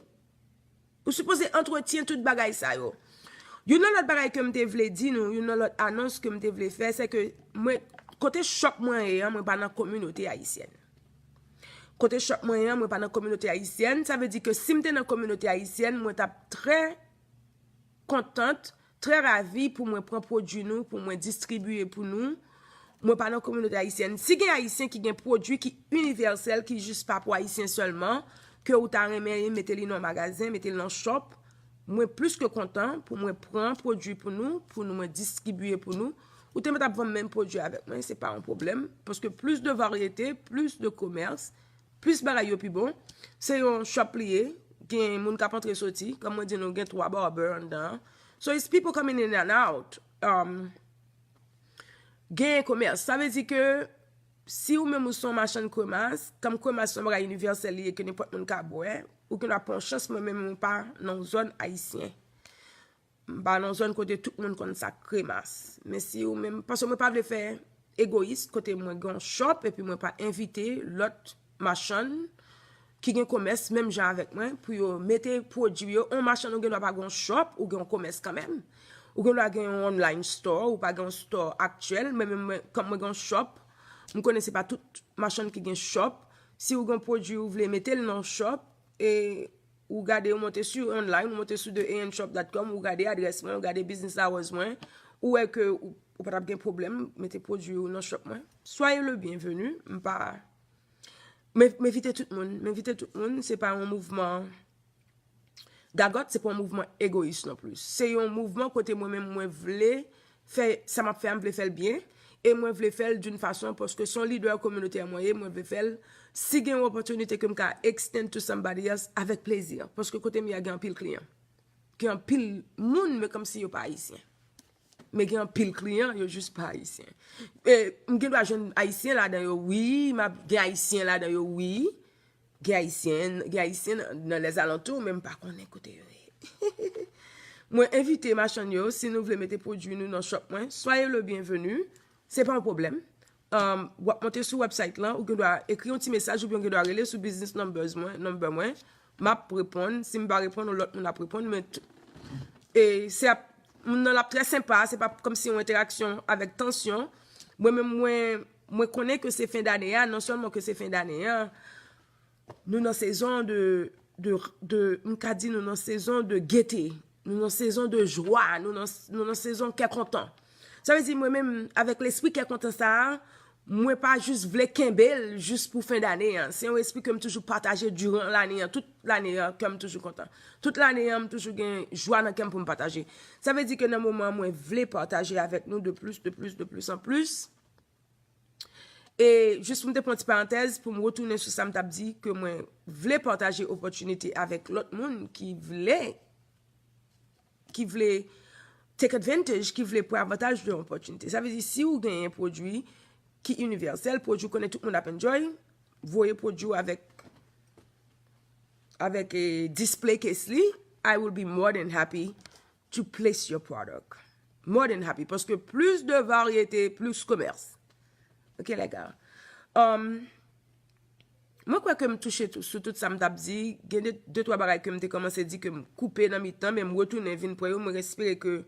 Ou sipoze antretyen tout bagay sa yo. Youn nan lòt bagay ke m te vle di nou, youn nan lòt anons ke m te vle fè, se ke mwen, kote shop mwen ye an, mwen pa nan kominote ayisyèn. Kote shop mwen ye an, mwen pa nan kominote ayisyèn. Sa vle di ke si m te nan kominote ayisyèn, mwen t ap trè kontant, trè ravi pou mwen pran pwodui nou, pou mwen distribiye pou nou. Mwen pa nan kominote ayisyèn. Si gen ayisyen ki gen pwodui ki inivèsèl, ki jis pa pou ayisyen sèlman, ke ou ta renmen mete li nan magazen, mete li nan shop, mwen plis ke kontan pou mwen pran pwodui pou nou, pou nou mwen distribiye pou nou. Ou te mèt ap vann menm pwodui avèk mwen, se pa yon pwoblèm, paske plis de varyete, plis de komès, plis bagay yo pi bon. Se yon shop li ye, gen moun k ap antre soti, kòm mwen di nou, gen twa barber anndan an. So it's people coming in and out. Um, gen komès. Sa vle di ke si ou menm ou se yon machann kremas, kòm kremas se yon bagay inivèsèl li ye ke nenpòt moun ka bwè, ou gen dwa pran yon chans, mwen menm mwen pa nan yon zòn ayisyen. M pa nan yon zòn kote tout moun konn sa k kremas. Men si ou menm, paske mwen pa vle fè egoyis kote mwen gen yon shop epi mwen pa envite lòt machann ki gen komès menm jan avèk mwen pou yo mete pwodui yo. Yon machann ou gen dwa pa gen yon shop, ou gen yon komès kanmenm. Ou gen dwa gen yon online store, ou pa gen yon store aktyèl. Mwen menm, mwen, kòm mwen gen yon shop, m konnen se pa tout machann ki gen shop. Si ou gen yon pwodui ou vle mete l nan shop, e ou gade, ou monte sou online, ou monte sou the A N shop dot com, ou gade adrès mwen, ou gade business hours mwen, ou wè ke ou, ou pa t ap gen pwoblèm mete pwodui ou nan shop mwen. Soyez le bienvenu, m pa, m, m envite tout moun, m envite tout moun, se pa yon mouvman gagòt, se pa yon mouvman egoyis non plis. Se yon mouvman kote mwen menm mwen vle fè sa m ap fè a, m vle fè l byen, e mwen vle fè l d'une façon, paske se yon lidè kominotè mwen ye, mwen vle fè l, si gen yon opòtinite ke m ka extend to somebody else, avèk plezi, paske kote m ye a gen anpil kliyan. Gen anpil moun, men kòmsi yo pa ayisyen. Men gen anpil kliyan, yo jis pa ayisyen. E, m gen dwa jwenn ayisyen ladan yo, wi, m ap gen ayisyen ladan yo, wi. Gen ayisyen, gen ayisyen nan, nan lèzalantou, men m pa konnen kote yo ye. Mwen envite machann yo, si nou vle mete pwodui nou nan shop mwen, soyez le bienvenu. Se pa yon pwoblèm. Um, w ap monte sou website lan, ou gen dwa ekri yon ti mesaj oubyen ou gen dwa rele sou business numbers mwen, number mwen. M ap reponn. Si m pa reponn, yon lòt moun ap reponn. Men t-, e se ap, moun nan l ap trè senpa, se pa kòmsi yon entèraksyon avèk tansyon. Mwen menm, mwen, mwen konnen ke se fen dane a, non sèlman ke se fen dane a, nou nan sezon de, de, de, m ka di nou nan sezon de gete, nou nan sezon de jwa, nou nan, nou nan sezon kè kontan. Sa vle di, mwen menm, avèk lespri kè kontan sa a, mwen pa jis vle kenbe l jis pou fen dane an. Se yon espri ke m toujou pataje diran lane an, tout lane an, kè m toujou kontan. Tout lane an, m toujou gen jwa nan kè m pou m pataje. Sa vle di ke nan moman an, mwen vle pataje avèk nou de plis, de plis, de plis an plis. E jis pou m te pran ti parantèz, pou m retounen sou sa m t ap di, ke mwen vle pataje opòtinite avèk lòt moun ki vle, ki vle take advantage, ki vle pran avantaj de opòtinite. Sa vle di, si ou genyen pwodui ki inivèsèl, pwodui ou konnen tout moun ap enjoy, voye pwodui ou avèk, avèk, eh, display case li, I will be more than happy to place your product. More than happy. Paske plis de varyete, plis komès. Ok, les gars. Um, mwen kwè ke m touche tou, sou tout sa m t ap di. Gen de, de twa bagay ke m te kòmanse di ke m koupe nan mitan, men m retounen vin pran yo. Mwen espere ke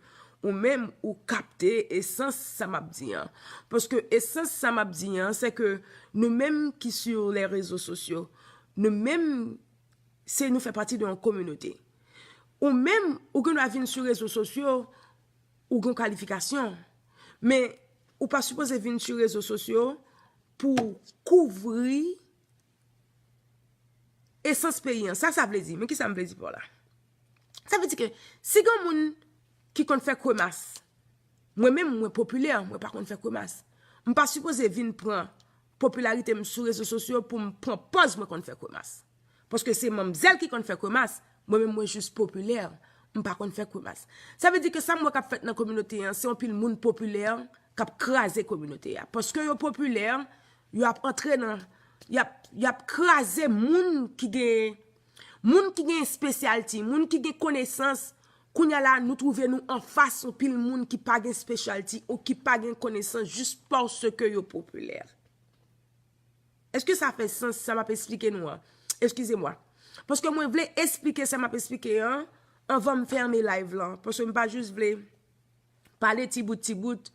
ou menm ou kapte esans sa m ap di an. Paske esans sa m ap di an, se ke nou menm ki sur les réseaux sociaux, nou menm, se nou fè pati de yon kominote. Ou menm, ou gen dwa vin sou rezo sosyo, ou gen kalifikasyon. Men, ou pa sipoze vin sou rezo sosyo pou kouvri esans peyi an. Sa sa vle di? Men ki sa m vle di pa w la? Sa vle di ke si gen moun ki konn fè kremas, mwen menm, mwen popilè, mwen pa konn fè kremas. M pa sipoze vin pran popilarite m sou rezo sosyo pou m pran pòz mwen konn fè kremas. Paske se manmzèl ki konn fè kremas, mwen menm, mwen jis popilè, m pa konn fè kremas. Sa vle di ke sa m wè k ap fèt nan kominote an, se yon pil moun popilè k ap kraze kominote a. Paske yo popilè, yo ap antre nan, y ap, y ap kraze moun ki gen, moun ki gen specialty, moun ki gen konesans. Kounye a la, nou twouve nou anfas yon pil moun ki pa gen specialty ou ki pa gen konesans jis paske yo popilè. Èske sa fè sans, sa m ap esplike nou an? Eskize mwa. Paske mwen vle esplike sa m ap esplike an anvan m fèmen live lan. Paske m pa jis vle pale ti bout, ti bout.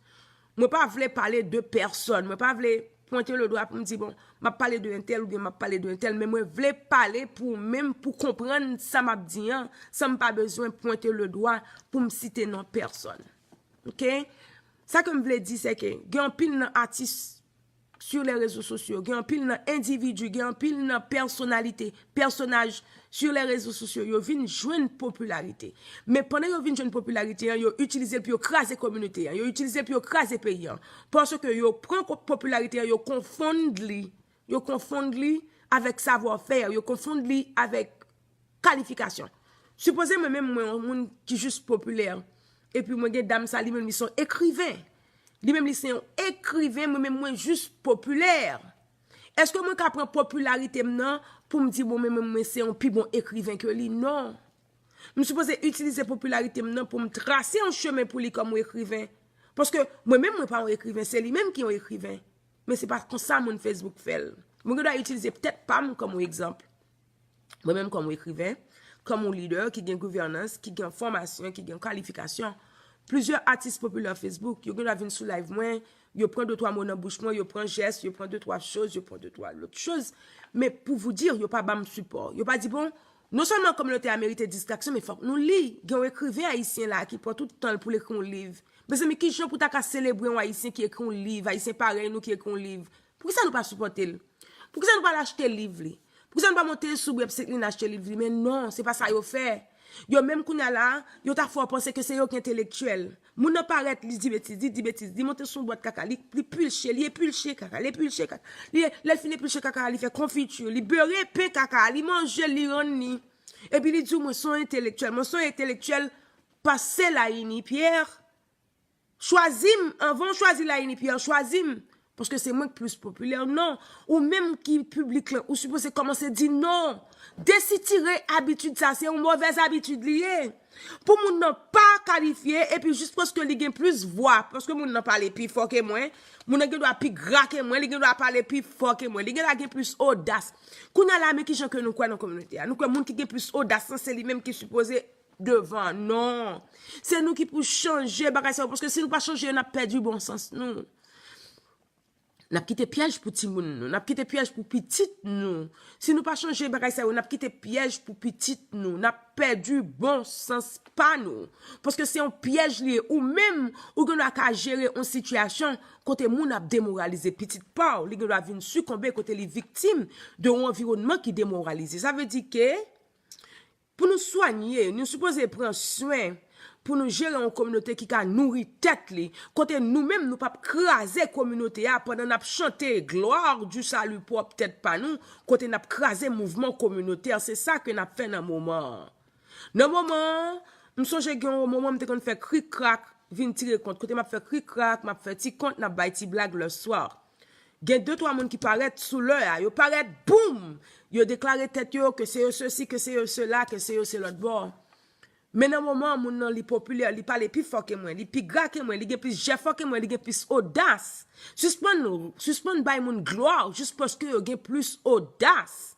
Mwen pa vle pale de pèsòn. Mwen pa vle pwente le dwa pou m di, bon, m ap pale de entèl oubyen m ap pale de entèl. Men mwen vle pale pou menm pou konprann sa m ap di an, san m pa bezwen pwente le dwa pou m site non pèsòn. Oke? Sa ke m vle di, se ke gen anpil nan atis sur les réseaux sociaux, gen anpil nan endividi, gen anpil nan pèsonalite, pèsonaj sur les réseaux sociaux, yo vin jwenn popilarite. Men pandan yo vin jwenn popilarite an, yo itilize l pou yo kraze kominote an, yo itilize l pou yo kraze peyi an. Paske yo pran ko-, popilarite an, yo konfonn li, yo konfonn li avèk savwafè, yo konfonn li avèk kalifikasyon. Sipoze mwen menm mwen yon moun ki jis popilè, epi mwen gen dam sa, li menm li se yon ekriven. Li menm li se yon ekriven, mwen menm mwen jis popilè. Èske mwen ka pran popilarite m nan pou m di, bon, men mwen, mwen se yon pi bon ekriven ke li? Non. M sipoze itilize popilarite m nan pou m trase yon chemen pou li kòm yon ekriven. Paske mwen menm, mwen pa yon ekriven, se li menm ki yon ekriven. Men se pa konsa moun Facebook fè l. Mwen gen dwa itilize tèt pa m kòm yon egzanp. Mwen menm kòm yon ekriven, kòm yon lidè ki gen gouvènans, ki gen fòmasyon, ki gen kalifikasyon. Plizyè atis popilè Facebook, yo gen dwa vin sou live mwen, yo pran de twa mo nan bouch mwen, yo pran jès, yo pran de twa choz, yo pran de twa lòt choz. Men pou vous dire, yo pa ban m sipò. Yo pa di, bon, non sèlman kominote a merite distraksyon, men fòk nou li. Gen yon ekriven ayisyen la ki pran tout tan l pou l ekri yon liv. Mezanmi, ki jan pou ta ka selebre yon ayisyen ki ekri yon liv, ayisyen parèy nou ki ekri yon liv? Poukisa nou pa sipòte l? Poukisa nou pa al achte liv li? Poukisa nou pa monte sou website li n achte liv li? Men non, se pa sa yo fè. Yo menm kounye a la, yo ta fè w panse ke se yo ki entelektyèl. Moun nan parèt, li di betiz, li di betiz, li monte sou yon bwat kaka, li, li pilche, li epilche kaka, li epilche kaka. Li, lè l fin epilche kaka, li fè konfiti, li bere pen kaka, li manje, li rann li. Epi li di w, mwen se yon entelektyèl, mwen se yon entelektyèl, pase Layini Pyè. Chwazi m, anvan w chwazi Layini Pyè, chwazi m. Paske se mwen k plis popilè, non. Ou menm ki piblik lan, ou sipoze kòmanse di non. Desitire abitid sa, se yon movèz abitid li ye. Pou moun nan pa kalifye, epi jis paske li gen plis vwa, paske moun nan pale pi fò ke mwen, moun nan gen dwa pi gra ke mwen, li gen dwa pale pi fò ke mwen, li gen dwa gen plis odas. Kounye a la, men kijan ke nou kwè nan kominote a. Nou kwè moun ki gen plis odas lan, se li menm ki sipoze devan. Non. Se nou ki pou chanje bagay sa yo, paske si nou pa chanje yo, n ap pèdi bon sans nou. N ap kite pyèj pou timoun nou, n ap kite pyèj pou pitit nou. Si nou pa chanje bagay sa yo, n ap kite pyèj pou pitit nou, n ap pèdi bon sans pa nou. Paske se yon pyèj li ye. Ou menm, ou gen dwa ka jere yon sitiyasyon kote moun ap demoralize pitit pa w, li gen dwa vin sikonbe kote li viktim de yon anviwònman ki demoralize. Sa vle di ke pou nou swanye, nou sipoze pran swen pou nou jere yon kominote ki ka nouri tèt li, kote nou menm nou p ap kraze kominote a pandan n ap chante gloire du salut pwòp tèt pa nou, kote n ap kraze mouvman kominotè. Se sa ke n ap fè nan moman an. Nan moman an, m sonje gen yon moman m te konn fè krik krak, vin tire kont. Kote m ap fè krik krak, m ap fè ti kont, n ap bay ti blag le soir. Gen de twa moun ki parèt sou lè a, yo parèt, boum! Yo deklare tèt yo ke se yo sesi, ke se yo sela, ke se yo se lòt bò. Men nan moman an, moun nan li popilè, li pale pi fò ke mwen, li pi gra ke mwen, li gen plis jèfò ke mwen, li gen plis odas. Sispann, sispann bay moun glwa jis paske yo gen plis odas.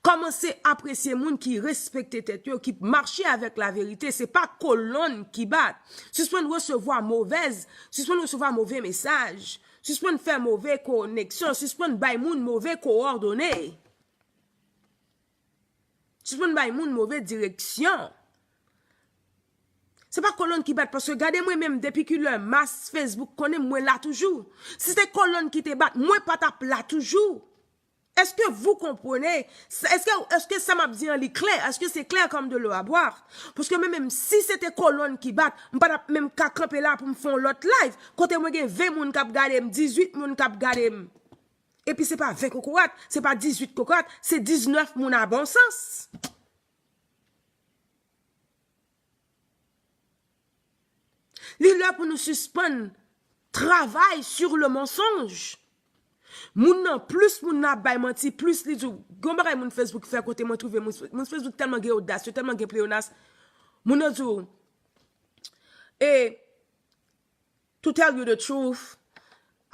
Kòmanse apresye moun ki respekte tèt yo, ki mache avèk laverite. Se pa kolonn ki bat. Sispann resevwa movèz, sispann resevwa move mesaj. Sispann fè move koneksyon, sispann bay moun move kowòdone. Sispann bay moun move direksyon. Se pa kolonn ki bat, paske gade mwen menm, depi ki lè mas Facebook konnen mwen la toujou. Si se kolonn ki te bat, mwen pa t ap la toujou. Est-ce que vous comprenez? Est-ce que, est-ce que sa m ap di an li klè? Est-ce que c'est clair comme de l'eau à boire? Paske mwen menm, si se te kolonn ki bat, m pa t ap menm ka kanpe la pou m fè yon lòt live. Kote mwen gen ven moun k ap gade m, dizuit moun k ap gade m. Epi se pa ven kokorat, se pa dizuit kokorat, se diznèf moun a bon sans. Li lè pou nou sispann travay sur le mensonge. Moun nan, plis moun nan ap bay manti, plis li di w. Gen yon bagay moun Facebook fè kote mwen twouve moun, moun Facebook tèlman gen odas, yo tèlman gen pleyonas. Moun nan di w, e, to tell you the truth,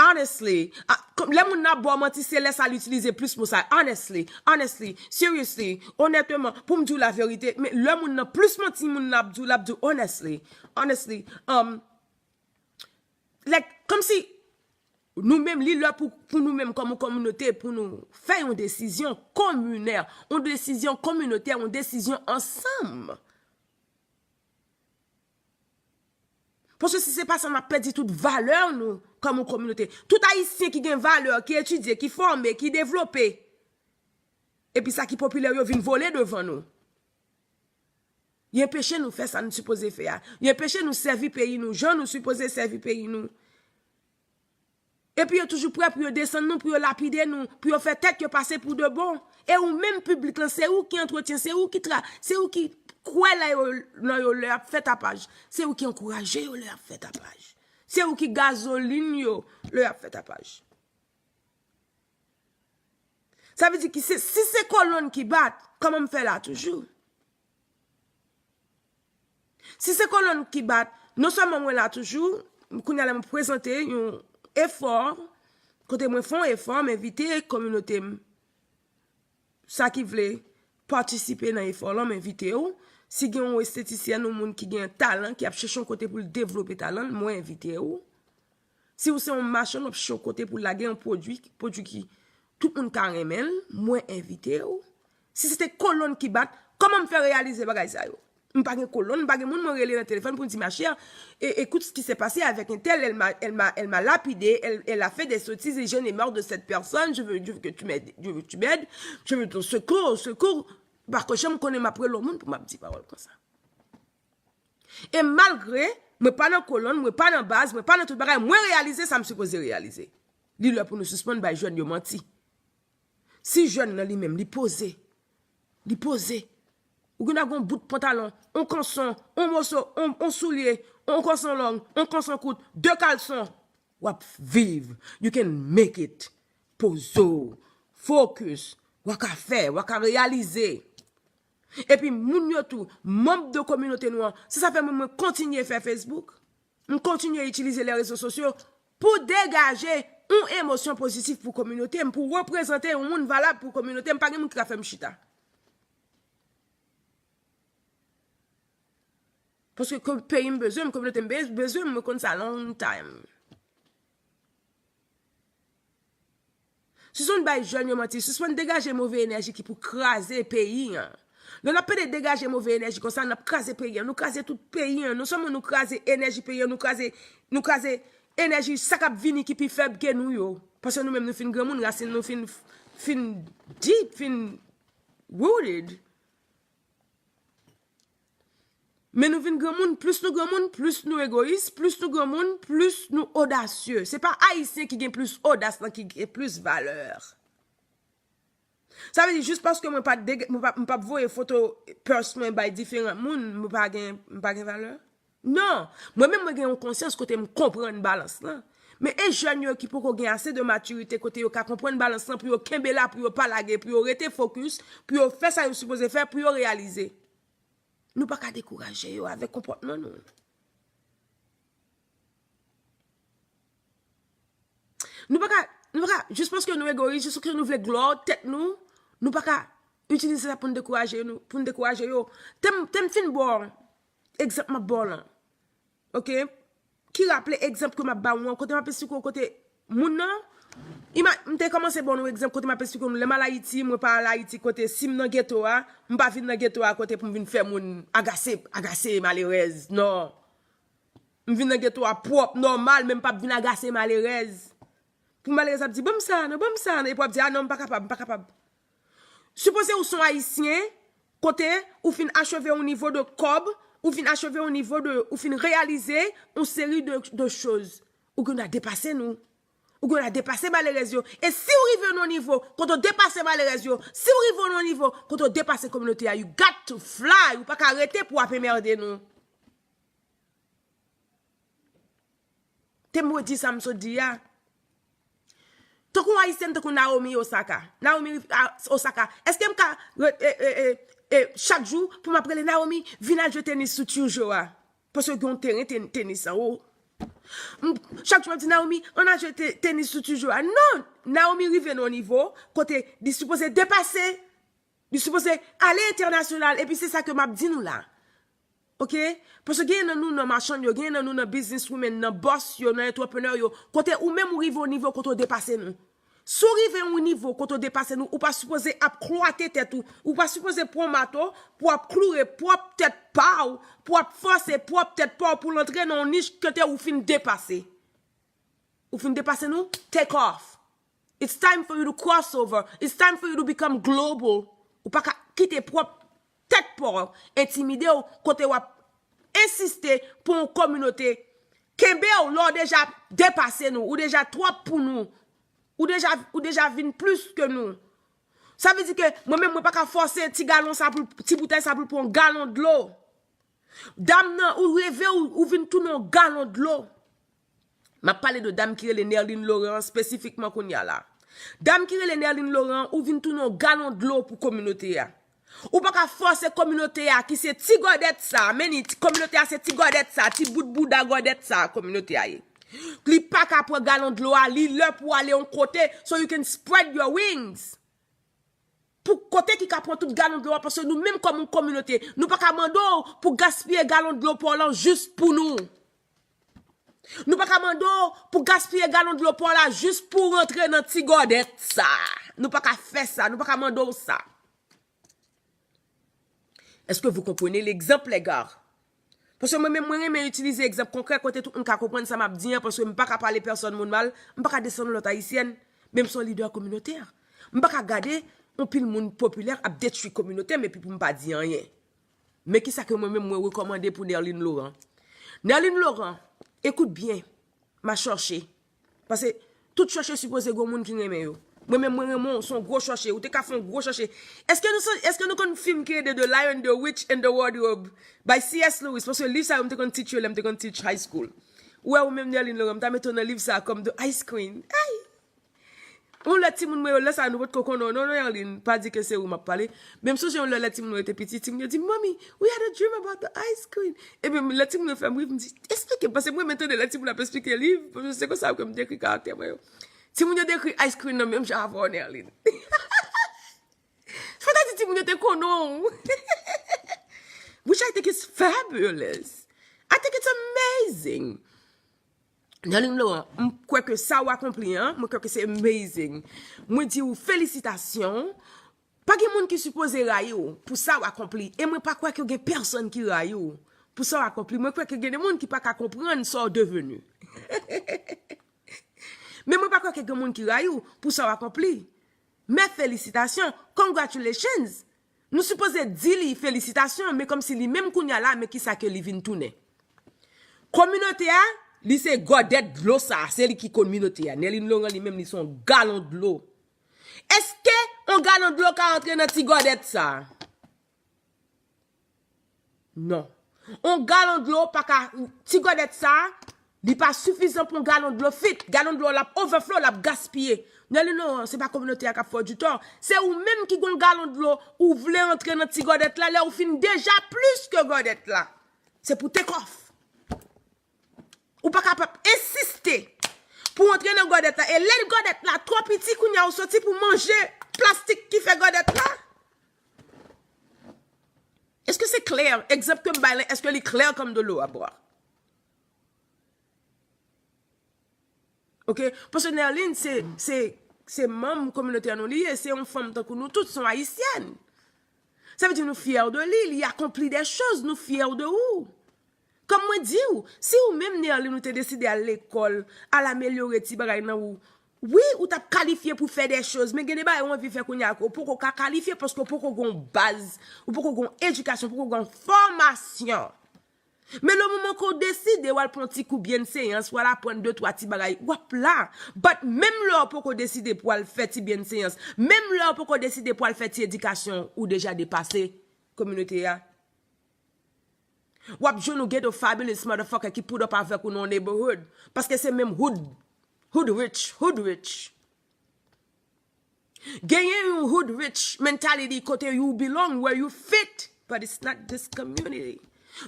honestly, a, kòm, lè moun nan ap ba w manti, se lè sa l itilize plis mo sa, honestly, honestly, seriously, onèteman, pou m di w laverite, men lè moun nan, plis manti moun nan ap di w, l ap di w honestly, honestly, um, like, kòmsi nou menm, li lè pou, pou nou menm kòm yon kominote, pou nou fè yon desizyon kominè, yon desizyon kominotè, yon desizyon ansanm. Paske si se pa sa, n ap pèdi tout valè nou kòm yon kominote. Tout Ayisyen ki gen valè, ki etidye, ki fòme, ki devlope, epi sa ki popilè yo vin vole devan nou. Yo enpeche nou fè sa nou sipoze fè a. Yo enpeche nou sèvi peyi nou jan nou sipoze sèvi peyi nou. Epi yo toujou prè pou yo desann nou, pou yo lapide nou, pou yo fè tèt yo pase pou de bon. E ou menm piblik lan, se ou ki antretyen, se ou ki tra, se ou ki kwè lè yo, nan yo lè y ap fè tapaj. Se ou ki ankouraje yo lè y ap fè tapaj. Se ou ki gazolin yo lè y ap fè tapaj. Sa vle di ki se, si se kolonn ki bat, kòman m fè la toujou? Si se kolonn ki bat, non sèlman mwen la toujou, kounye a la mwen prezante yon efò, kote mwen fè yon efò, m envite kominote m, sa ki vle patisipe nan efò lan, m envite w. Si gen yon estetisyèn, yon moun ki gen talan, ki ap chèche yon kote pou l devlope talan l, mwen envite w. Si w se yon machann, w ap chèche yon kote pou lage yon pwodui, pwodui ki tout moun ka renmen l, mwen envite w. Si se te kolonn ki bat, kòman m fè reyalize bagay sa yo? M pa gen kolonn, m pa gen moun mwen rele nan telefòn pou m di, ma chère, é-, écoute ce qui s'est passé avec un tel, elle m'a, elle m'a, elle m'a lapidé, elle, elle a fait des sottises et j'en ai marre de cette personne, je veux, je veux que tu m'aides, je veux que tu m'aides, je veux ton secours, secours. Paske janm konnen m ap rele yon moun pou m ap di pawòl konsa. E malgre mwen pa nan kolonn, mwen pa nan baz, mwen pa nan tout bagay, mwen reyalize sa m sipoze reyalize. Li lè pou nou sispann bay jèn yo manti. Si jèn nan li menm, li poze, li poze. Ou gen dwa gen yon bout pantalon, yon kanson, yon moso, yon, yon soulye, yon kanson long, yon kanson kout, de kalson. W ap viv. You can make it. Poze w. Focus. W a ka fè, w a ka reyalize. Epi moun yo tou, manm de kominote nou an, se sa fè mwen, mwen kontinye fè Facebook. M kontinye itilize lè rezo sosyo pou degaje yon emosyon pozitif pou kominote m, pou reprezante yon moun valab pou kominote m. Pa gen moun ki ka fè m chita. Paske ke peyi m bezwen m, kominote m be-, bezwen m, mwen konn sa long time. Sispann bay jèn yo manti, sispann degaje move enèji ki pou kraze peyi an. Lè n ap pede degaje move enèji konsa, n ap kraze peyi an. Nou kraze tout peyi an. Non sèlman nou kraze enèji peyi an, nou kraze, nou kraze enèji sa k ap vini ki pi fèb ke nou yo. Paske nou menm nou fin granmoun, rasin nou fin, fin deep, fin rooted. Men nou vin granmoun, plis nou granmoun, plis nou egoyis, plis nou granmoun, plis nou odasye. Se pa Ayisyen ki gen plis odas lan ki gen plis valè. Sa vle di, jis paske mwen pa t dege-, mwen pa, mwen p ap voye foto pès mwen bay diferan moun, mwen pa gen, mwen pa gen valè? Non! Mwen menm, mwen gen yon konsyans kote m konprann balans lan. Men e jèn yo ki poko gen ase de matirite kote yo ka konprann balans lan pou yo kenbe la, pou yo pa lage, pou yo rete fokis, pou yo fè sa yo sipoze fè, pou yo reyalize. Nou pa ka dekouraje yo avèk konpòtman nou. Nou pa ka, nou pa ka, jis paske nou egoyis, jis paske nou vle glwa tèt nou, nou pa ka itilize sa pou n dekouraje nou, pou n dekouraje yo. Te m, te m fin ba w egzanp m ap ba w lan. Oke? Ki raple egzanp ke m ap ba w an, kote m ap esplike w kote moun nan. Ima-, m te kòmanse ba w yon egzanp kote m ap esplike w, lè m al Ayiti, mwen pa al Ayiti kote si m nan geto a, m pa vin nan geto a kote pou m vin fè moun agase, agase, malerèz. Non. M vin nan geto a pwòp, nòmal, men m p ap vin agase, malerèz. Pou malerèz ap di, ban m sa, non, ban m sa, non. Epi w ap di, a non, m pa kapab, m pa kapab. Sipoze ou se yon Ayisyen, kote ou fin acheve yon nivo de kòb, ou fin acheve yon nivo de, ou fin reyalize yon seri de, de choz. Ou gen dwa depase nou. Ou gen dwa depase malerèz yo. E si w rive nan yon nivo kote w depase malerèz yo, si w rive nan yon nivo kote w depase kominote a, you got to fly. Ou pa ka rete pou w ap enmède nou. Te m redi sa m sot di a. Tankou Ayisyèn, tankou Naomi Osaka. Naomi a, Osaka. Èske m ka re- e, e, e, e, chak jou pou m ap rele Naomi, vin al jwe tenis sou Tiujo a? Paske gen yon teren ten- tenis anwo. M- Chak jou m ap di Naomi, ann al jwe te- tenis sou Tiujo a. Non! Naomi rive nan yon nivo kote li sipoze depase. Li sipoze ale entènasyonal. Epi se sa ke m ap di nou la. Oke? Paske gen nan nou nan machann yo, gen nan nou nan business women, nan boss yo, nan entrepreneur yo, kote ou menm ou rive yon nivo kote w depase nou. Si w rive yon nivo kote w depase nou, ou pa sipoze ap klwate tèt ou, ou pa sipoze pran mato pou w ap kloure pwòp tèt pa w, pou w ap fòse pwòp tèt pa w pou l antre nan yon nich kote ou fin depase. Ou fin depase nou, take off. It's time for you to cross over. It's time for you to become global. Ou pa ka kite pwòp tèt pa w entimide w kote w ap ensiste pou yon kominote kenbe w lè w deja depase nou, ou deja twòp pou nou, ou deja, ou deja vin plis ke nou. Sa vle di ke mwen menm mwen pa ka fòse ti galon sa pou, ti boutèy sa pou l pran yon galon dlo. Dam nan, ou reve, ou, ou vin tounen yon galon dlo. M ap pale de dam ki rele Nerline Laurent an espesifikman kounye a la. Dam ki rele Nerline Laurent an, ou vin tounen yon galon dlo pou kominote a. Ou pa ka fòse kominote a ki se ti gòdèt sa, men ni ti- kominote a se ti gòdèt sa, ti bout bouda gòdèt sa, kominote a ye. Li pa ka pran galon dlo a, li lè pou ale yon kote, so you can spread your wings. Pou kote ki ka pran tout galon dlo a, paske nou menm kòm yon kominote, nou pa ka mande w pou gaspiye galon dlo pa w lan jis pou nou. Nou pa ka mande w pou gaspiye galon dlo pa w la jis pou w rantre nan ti gòdèt sa. Nou pa ka fè sa, nou pa ka mande w sa. Est-ce que vous comprenez l'exemple, les gars? Paske mwen menm, mwen renmen itilize egzanp konkrè kote tout moun ka konprann sa m ap di an, paske m pa ka pale pèsòn moun mal, m pa ka desann lòt ayisyèn, men m se yon lidè kominotè. M pa ka gade yon pil moun popilè ap detwi kominote m epi pou m pa di anyen. Men kisa ke mwen menm mwen rekòmande pou Nerline Laurent? Nerline Laurent, écoute bien, m a chèche. Paske tout chèche sipoze gen moun ki renmen yo. Mwen menm mwen renmen w, se yon gwo chèche. Ou te ka fè yon gwo chèche. Èske nou, èske nou konn fim ki rele The Lion, the Witch and the Wardrobe by C S Lewis? Paske liv sa yo m te konn teach yo lè m te konn teach high school. Ou wè ou menm Nerline Laurent, m ta mete w nan liv sa kòm the ice queen. Ay! Yon lè timoun mwen yo, lè sa nou potko konnen w non, non, Nerline, pa di ke se ou m ap pale. Men m sonje yon lè, lè timoun mwen yo te piti, timoun yo di, "Mommy, we had a dream about the ice queen." Ebyen, lè timoun yo fè m ri, m di, "Eksplike m," paske mwen renmen tande lè timoun ap eksplike liv, paske se konsa ke m dekri karaktè mwen yo. Timoun yo dekri ice queen nan menm jan avè w, Nerline. Fò ta di timoun yo te konnen w. Which I think is fabulous. I think it's amazing. Nerline Laurent, m kwè ke sa w akonpli an, mwen kwè ke se amazing. Mwen di w felisitasyon. Pa gen moun ki sipoze rayi w pou sa w akonpli. E mwen pa kwè ke gen pèsonn ki rayi w pou sa w akonpli. Mwen kwè ke gen de moun ki pa ka konprann sa w deveni. Men mwen pa kwè ke gen moun ki rayi w pou sa w akonpli. Mes félicitations, congratulations. Nou sipoze di li felisitasyon, men kòmsi li menm kounye a la, men kisa ke li vin tounen. Kominote a, li se gòdèt dlo sa, se li ki kominote a. Nerline Laurent li menm, li se yon galon dlo. Èske yon galon dlo ka antre nan ti gòdèt sa? Non. Yon galon dlo pa ka, ti gòdèt sa, li pa sifizan pou yon galon dlo fit. Galon dlo l ap overflow, l ap gaspiye. Nerline Laurent, se pa kominote a k ap fè w di tò. Se ou menm ki gon galon dlo, ou vle antre nan ti gòdèt la, lè ou fin deja plis ke gòdèt la. Se pou take off. Ou pa kapab ensiste pou antre nan gòdèt la. E lè gòdèt la twò piti, kounye a ou soti pou manje plastik ki fè gòdèt la. Èske se klè? Egzanp ke m bay la, èske li klè kòm de lo a bwa? Oke? Paske Nerline, se, se, se manm kominote a nou li ye, se yon fanm tankou nou tout, se yon ayisyèn. Sa vle di nou fyè de li, li akonpli de choz, nou fyè de ou. Kòm mwen di w, si ou menm Nerline ou te deside al lekòl, al amelyore ti bagay nan ou, Wi, ou t ap kalifye pou fè de choz, men gen de bagay ou anvi fè kounye a ke ou poko ka kalifye paske ou poko gon baz, ou poko gon edikasyon, ou poko gon fòmasyon. Men le moman ke ou deside w al pran ti kou byennseyans, w al aprann de twa ti bagay, w ap la. But menm lè w poko deside pou w al fè ti byennseyans, menm lè w poko deside pou w al fè ti edikasyon, ou deja depase kominote a. W ap jwenn yon ghetto fabulous motherfucker ki put up avèk ou nan yon neighborhood. Paske se menm hood, hood rich, hood rich. Genyen yon hood rich mentality kote you belong, where you fit, but it's not this community.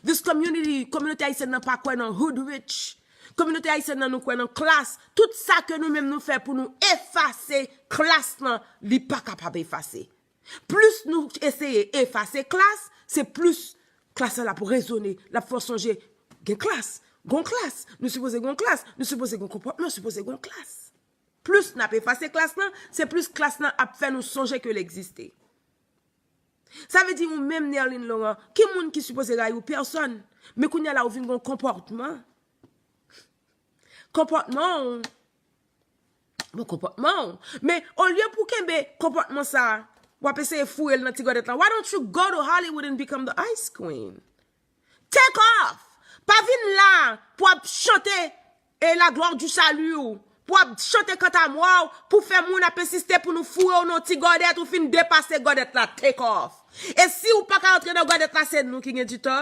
This community, kominote ayisyèn nan pa kwè nan hood rich. Kominote ayisyèn nan nou kwè nan klas. Tout sa ke nou menm nou fè pou nou efase klas lan, li pa kapab efase. Plis nou eseye efase klas, se plis klas la l ap rezone, l ap fè w sonje gen klas, gon klas, nou sipoze gon klas, nou sipoze gon konpòtman, sipoze gon klas. Plis n ap efase klas lan, se plis klas lan ap fè nou sonje ke l egziste. Sa vle di ou menm Nerline Laurent, ki moun ki sipoze rayi ou? Pèsòn. Men kounye a la ou vin gon konpòtman. Konpòtman ou. Bon, konpòtman ou. Men olye pou kenbe konpòtman sa a, w ap eseye foure l nan ti gòdèt lan. Why don't you go to Hollywood and become the ice queen? Take off! Pa vin la pou ap chante e la gloire du salut ou. Pou ap chante kanta mwa ou, pou fè moun ap ensiste pou nou foure w nan ti gòdèt, ou fin depase gòdèt la. Take off! E si ou pa ka antre nan gòdèt la, se nou ki gen ditò.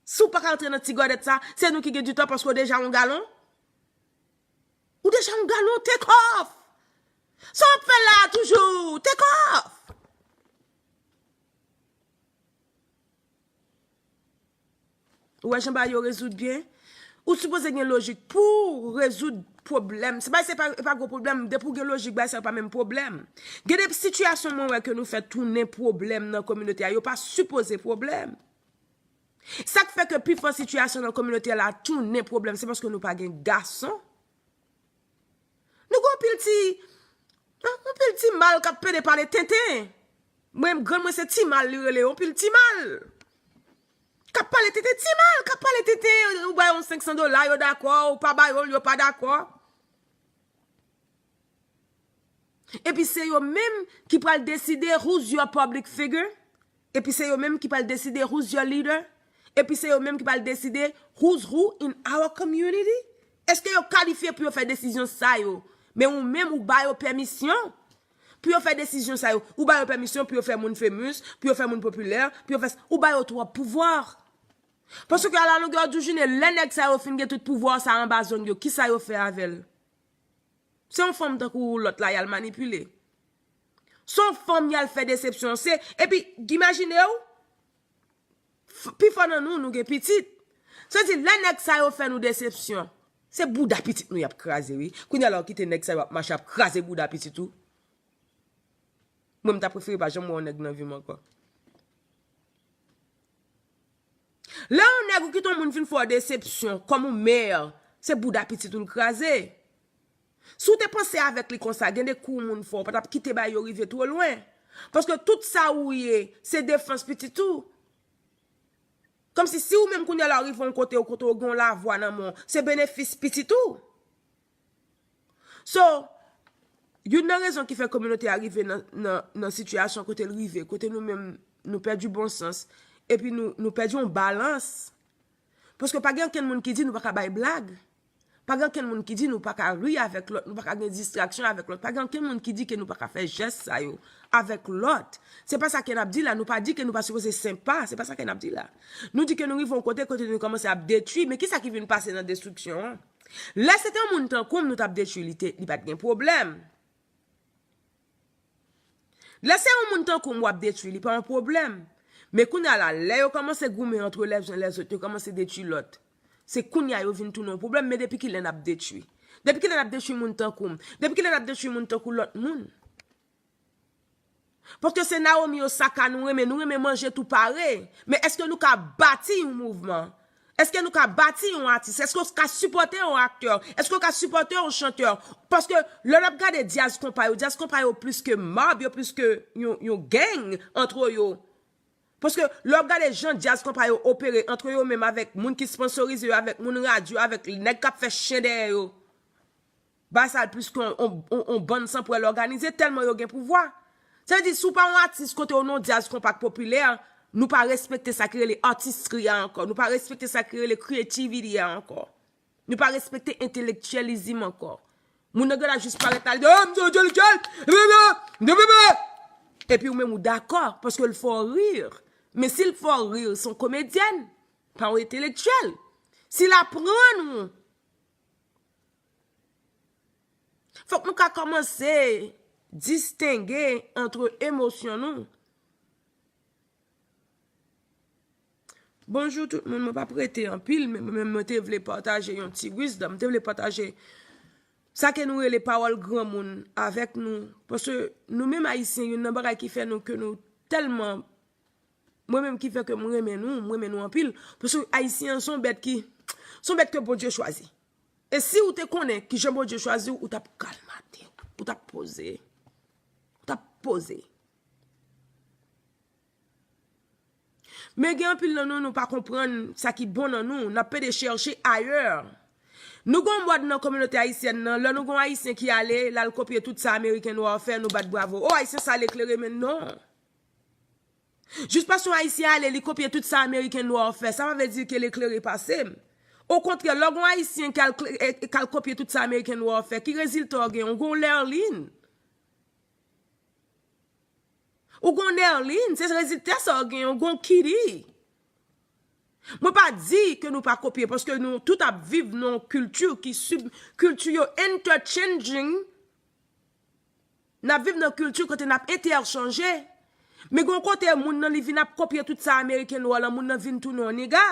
Si w pa ka antre nan ti gòdèt sa, se nou ki gen ditò paske w deja yon galon. Ou deja yon galon, take off! Sa w ap fè la a toujou? Take off! Ou wè jan bagay yo rezoud byen? Ou sipoze gen lojik pou w rezoud pwoblèm. Se pa, se pa, e pa gwo pwoblèm. Depi w gen lojik, bagay sa yo pa menm pwoblèm. Gen de sitiyasyon mwen wè ke nou fè tounen pwoblèm nan kominote a. Yo pa sipoze pwoblèm. Sa k fè ke pifò sitiyasyon nan kominote a la tounen pwoblèm, se paske nou pa gen gason. Nou gen anpil ti, anpil ti mal k ap pede pale tenten. Mwen, grann mwen se ti mal li rele, anpil ti mal. K ap pale tenten, ti mal, k ap pale tenten, ou ba yo senk san dola, yo dakò, ou pa ba yo l, yo pa dakò. Epi se yo menm ki pral deside who's your public figure. Epi se yo menm ki pral deside who's your leader. Epi se yo menm ki pral deside who's who in our community. Èske yo kalifye pou yo fè desizyon sa yo? Men ou menm ou ba yo pèmisyon pou yo fè desizyon sa yo. Ou ba yo pèmisyon pou yo fè moun famous, pou yo fè moun popilè, pou yo fè, ou ba yo twòp pouvwa. Paske a la longè di jounen, lè nèg sa yo fin gen tout pouvwa sa anba zòn yo, kisa yo fè avè l? Se yon fanm tankou lòt la y al manipile. Se yon fanm y al fè desepsyon. Se, epi, imajine w, f- pifò nan nou, nou gen pitit. Se di, lè nèg sa yo fè nou desepsyon, se bouda pitit nou y ap kraze, wi. Kounye a la, w kite nèg sa yo ap mache ap kraze bouda pitit ou. Mwen, m ta prefere pa janm wè yon nèg nan vi m ankò. Lè yon nèg ou kite yon moun vin fè w desepsyon, kòm yon mè, se bouda pitit ou l kraze. Si w te panse avèk li konsa, gen de kou moun fè w, w pa t ap kite bagay yo rive twò lwen. Paske tout sa ou ye, se defans pitit ou. Kòmsi si ou menm kounye a la w rive yon kote, ou kote w gen yon lavwa nan men w, se benefis pitit ou. So, youn nan rezon ki fè kominote a rive nan, nan, nan sitiyasyon kote l rive, kote nou menm nou pèdi bon sans, epi nou, nou pèdi yon balans. Paske pa gen ankenn moun ki di nou pa ka bay blag. Pa gen ankenn moun ki di nou pa ka ri avèk lòt, nou pa ka gen distraksyon avèk lòt. Pa gen ankenn moun ki di ke nou pa ka fè jès sa yo avèk lòt. Se pa sa ke n ap di la, nou pa di ke nou pa sipoze senpa, se pa sa ke n ap di la. Nou di ke nou rive yon kote, kote nou kòmanse ap detwi, men kisa ki vin pase nan destriksyon an? Lè se te yon moun tankou m nou t ap detwi, li te, li pa t gen pwoblèm. Lè se yon moun tankou m w ap detwi, li pa yon pwoblèm. Men kounye a la, lè yo kòmanse goumen antre lèzon lèzòt, yo kòmanse detwi lòt. Se kounye a yo vin tounen yon pwoblèm, men depi kilè n ap detwi? Depi kilè n ap detwi moun tankou m? Depi kilè n ap detwi moun tankou lòt moun? Paske se Naomi Osaka nou renmen, nou renmen manje tou pare. Men èske nou ka bati yon mouvman? Èske nou ka bati yon atis? Èske w ka sipòte yon aktè? Èske w ka sipòte yon chantè? Paske lè n ap gade djaz konpa yo, djaz konpa yo plis ke mob, yo plis ke yon, yon gang antre yo. Paske lè w ap gade jan djaz konpa yo opere antre yo menm avèk moun ki sponsorize yo, avèk moun radyo, avèk nèg k ap fè chen dèyè yo. Ba sa l plis ke yon, yon, yon, yon bann sanpwèl òganize tèlman yo gen pouvwa. Sa vle di, si w pa yon atis kote w nan dyaz konpak popilè, nou pa respekte sa ki rele atisri a ankò. Nou pa respekte sa ki rele creativity a ankò. Nou pa respekte entelektyèlizm ankò. Moun nan gen la jis parèt la, li di, "Oh, m se entelektyèl, blablabla, blablabla." Epi ou menm ou dakò, paske l fè w ri. Men si l fè w ri, se yon komedyèn, pa yon entelektyèl. Si l aprann ou, fòk nou ka kòmanse distenge ant emosyon nou. Bonjou tout moun, mwen p ap rete anpil, men mwen menm mwen te vle pataje yon ti wisdom, mwen te vle pataje sa ke nou rele pawòl granmoun avèk nou. Paske nou menm Ayisyen, youn nan bagay ki fè nou ke nou tèlman, mwen menm ki fè ke mwen renmen nou, mwen renmen nou anpil. Paske Ayisyen an se yon bèt ki, se yon bèt ke Bondye chwazi. E si ou te konnen ki jan Bondye chwazi w, ou t ap kalmate, ou t ap poze, ou t ap poze. Men gen anpil nan nou, nou pa konprann sa ki bon nan nou, n ap pede chèche ayè. Nou gen yon mòd nan kominote ayisyèn nan, lè nou gen yon Ayisyen ki ale, l al kopye tout sa American Ware fè, nou bat bravo. O, Ayisyen sa l eklere, men non. Jis paske yon Ayisyen ale, li kopye tout sa American Ware fè, sa pa vle di ke l eklere pase m. Okontrè, lè w gen yon Ayisyen k al kle-, e, k al kopye tout sa American Ware fè, ki rezilta w gen? Ou gen yon Nerlin. Ou gen yon Nerlin, se rezilta sa w gen, ou gen yon Kitty. Mwen pa di ke nou pa kopye, paske nou tout ap viv nan yon kilti ki sib-, kilti yo interchanging. N ap viv nan kilti kote n ap entèchanje. Men gen yon kote moun nan li vin ap kopye tout sa American Ware lan, moun nan vin tounen yon niga.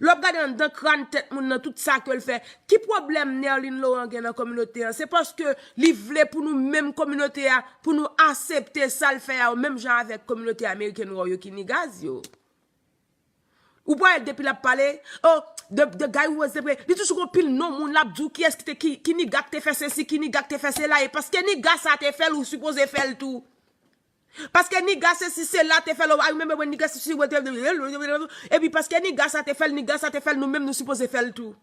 Lè w ap gade anndan kràn tèt moun nan, tout sa ke l fè, ki pwoblèm Nerlin Laurent gen nan kominote an? Se paske li vle pou nou menm kominote a, pou nou asepte sa l fè a, menm jan avèk kominote American Ware yo ki nigas yo. Ou pa wè depi l ap pale, oh, the, the guy who was the, li toujou gon pil non moun, l ap di w kiyès ki te, ki, ki niga k te fè sesi, ki niga k te fè sela, e paske niga sa te fè l, ou sipoze fè l tou. Paske niga sesi sela te fè l, I remember when niga sesi, epi paske niga sa te fè l, niga sa te fè l, nou menm nou sipoze fè l tou.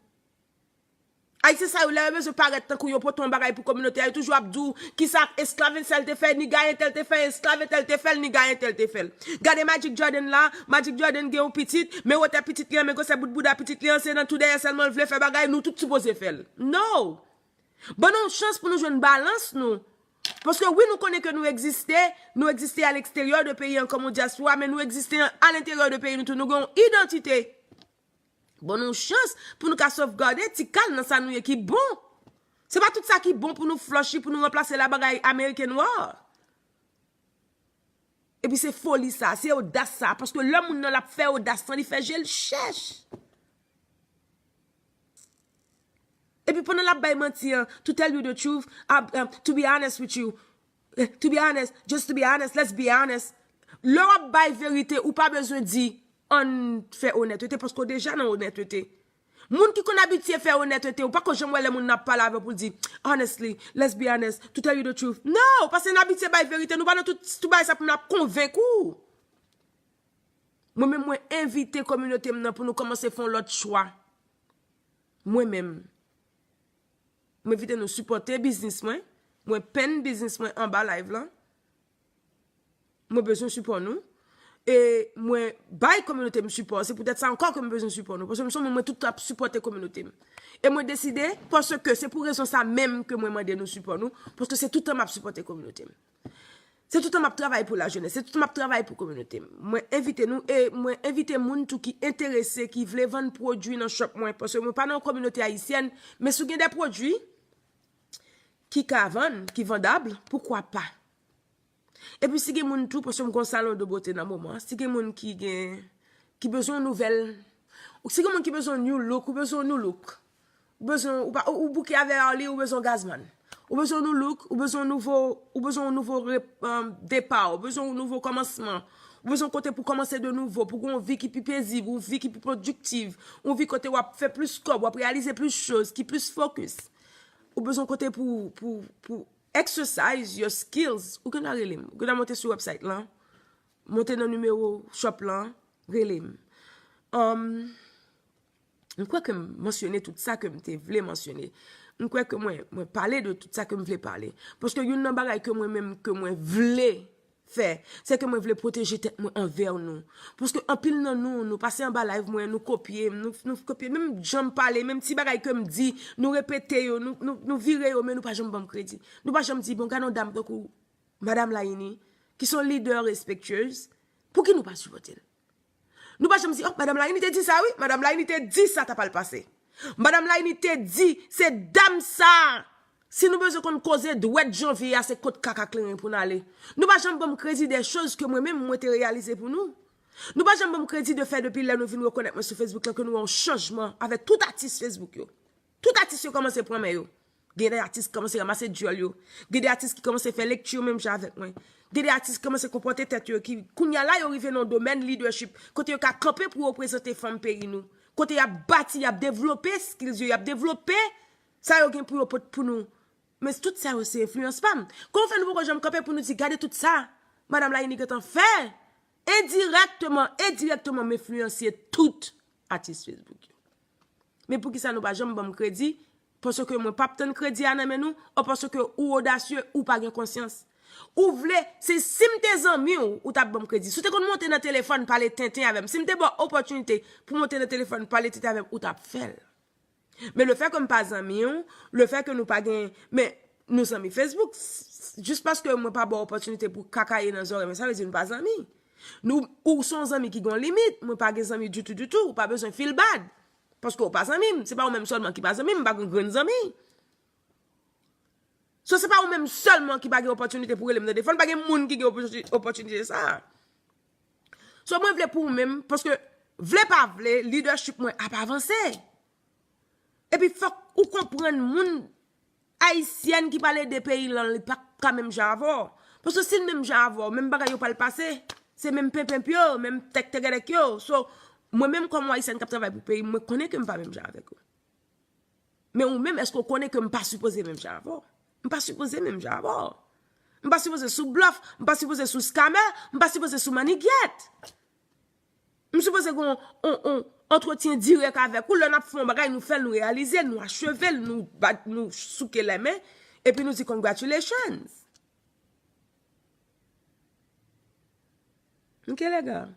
Ayisyen sa yo, lè yo bezwen parèt tankou yo pote yon bagay pou kominote a, yo toujou ap di w kisa esklav entèl te fè, niga entèl te fè, esklav entèl te fè l, niga entèl te fè l. Gade Magic Jordan la, Magic Jordan gen yon pitit, men wotè pitit li an, men gwosè bout bouda pitit li an, se nan tou dèyè sèlman l vle fè bagay, nou tout sipoze fè l. No! Ban nou yon chans pou nou jwenn balans nou. Paske wi, nou konnen ke nou egziste, nou egziste a leksteryè de peyi an kòm yon dyaspora, men nou egziste a lenteryè de peyi nou tou, nou gen yon idantite. Ban nou yon chans pou nou ka sovgade ti kal nan sa nou ye ki bon. Se pa tout sa ki bon pou nou flòchi, pou nou ranplase l a bagay American Ware. Epi se foli sa, se odas sa, paske lè moun nan l ap fè odas lan, li fè je l chèch. Epi pandan l ap bay manti an, to tell you the truth, I, um, to be honest with you, eh, to be honest, just to be honest, let's be honest. Lè w ap bay verite, ou pa bezwen di, ann fè onètete, paske w deja nan onètete. Moun ki konn abitye fè onètete, ou pa ko janm wè lè moun nan ap pale avè w pou l di, "Honestly, let's be honest, to tell you the truth." No, paske n abitye bay verite, nou pa nan tout, tout bagay sa pou n ap konvenk ou. Mwen menm, mwen envite kominote m nan pou nou kòmanse fè yon lòt chwa. Mwen menm. Mwen envite nou sipòte biznis mwen. Mwen penn biznis mwen anba live lan. Mwen bezwen sipò nou. E mwen bay kominote m sipò. Se poutèt sa ankò ke mwen bezwen sipò nou. Paske m se yon moun, mwen tout ap sipòte kominote m. E mwen deside, paske se pou rezon sa menm ke mwen mande nou sipò nou. Paske se tout tan m ap sipòte kominote m. Se tout tan m ap travay pou lajenès, se tout tan m ap travay pou kominote m. Mwen envite nou, e mwen envite moun tou ki enterese, ki vle vann pwodui nan shop mwen. Paske mwen pa nan yon kominote ayisyèn, men si w gen de pwodui ki ka vann, ki vandab, poukwa pa? Epi si gen moun tou, paske m gon salon de bote nan moman, si gen moun ki gen, ki bezwen yon nouvèl, si gen moun ki bezwen yon new look, ou bezwen yon new look, ou bezwen, ou pa, ou, ou bouke avè Arly, ou bezwen yon gazman. Ou bezwen yon new look, ou bezwen yon nouvo, ou bezwen yon nouvo rep-, um, depa, ou bezwen yon nouvo kòmansman. Ou bezwen yon kote pou kòmanse de nouvo, pou gen yon vi ki pi pezib, yon vi ki pi pwodiktiv, yon vi kote w ap fè plis kòb, w ap reyalize plis choz, ki plis fokis. Ou bezwen yon kote pou, pou, pou exercise your skills. Ou gen dwa rele m. Ou gen dwa monte sou website lan. Monte nan nimewo shop lan. Rele m. Um, M kwè ke m mansyone tout sa ke m te vle mansyone. M kwè ke mwen, mwen pale de tout sa ke m vle pale. Paske youn nan bagay ke mwen menm, ke mwen vle fè, se ke mwen vle pwoteje tèt mwen anvè nou. Paske anpil nan nou, nou pase anba live mwen, nou kopye, nou, nou kopye, menm jan m pale, menm ti bagay ke m di, nou repete yo, nou, nou, nou vire yo, men nou pa janm ban m kredi. Nou pa janm di, bon, gade yon dam tankou Madam Laini, ki se yon lidè respektyez, pouki nou pa sipòte l? Nou pa janm di, oh, Madam Laini te di sa, wi. Madam Laini te di sa ta pral pase. Madam Laini te di, se dam sa. Si nou bezwen konn koze dwèt janvye a, se kot kaka kleren pou n ale. Nou pa janm ban m kredi de choz ke mwen menm mwen te reyalize pou nou. Nou pa janm ban m kredi de fè depi lè nou vin rekonèt mwen sou Facebook la ke nou wè yon chanjman avèk tout atis Facebook yo. Tout atis yo kòmanse pran men yo. Gen de atis ki kòmanse ranmase dyòl yo. Gen de atis ki kòmanse fè lekti yo menm jan avèk mwen. Gen de atis ki kòmanse konpòte tèt yo, ki kounye a la yo rive nan domèn lidèchip, kote yo ka kanpe pou reprezante fanm peyi nou. Kote y ap bati, y ap devlope skills yo, y ap devlope sa yo gen pou yo pot pou nou. Men tout sa yo se enfliyans pa m. Kòman fè nou poko janm kanpe pou nou di, gade tout sa Madam Laini gentan fè? Endirèkteman, endirèkteman, m enfliyanse tout atis Facebook yo. Men poukisa nou pa janm ban m kredi? Paske mwen p ap tann kredi a nan men nou, ou paske ou odasye, ou pa gen konsyans. Ou vle, se si m te zanmi w, ou t ap ban m kredi. Si w te konn monte nan telefòn pale tenten avè m, si m te ba w opòtinite pou monte nan telefòn pale tenten avè m, ou t ap fè l. Men lefètke m pa zanmi w, lefètke nou pa gen, men nou zanmi Facebook, s- s- jis paske mwen pa ba w opòtinite pou kakaye nan zòrèy mwen, sa vle di nou pa zanmi. Nou, ou se yon zanmi ki gen yon limit, mwen pa gen zanmi ditou, ditou, ou pa bezwen feel bad. Paske ou pa zanmi m, se pa ou menm sèlman ki pa zanmi m, m pa gen grenn zanmi. So, se pa ou menm sèlman ki pa gen opòtinite pou rele m nan telefòn, pa gen moun ki gen opòti- opòtinite sa. So, mwen vle pou ou menm, paske vle pa vle, lidèchip mwen ap avanse. Epi fòk ou konprann moun ayisyèn ki pral ede peyi l lan, li pa ka menm jan avè w. Paske si l menm jan avè w, menm bagay yo pral pase. Se menm penpenp yo, menm tèktègèdèk yo. So, mwen menm kòm yon ayisyèn k ap travay pou peyi m, mwen konnen ke m pa menm jan avèk yo. Men ou menm, èske w konnen ke m pa sipoze menm jan avè w? M pa sipoze menm jan avè w. M pa sipoze sou blòf, m pa sipoze sou skamè, m pa sipoze sou mannigyèt. M sipoze gen yon, yon, yon antretyen dirèk avèk ou. Lè n ap fè yon bagay, nou fè l, nou reyalize l, nou acheve l, nou bat, nou souke lèmen, epi nou di congratulations. Ok, lè gars.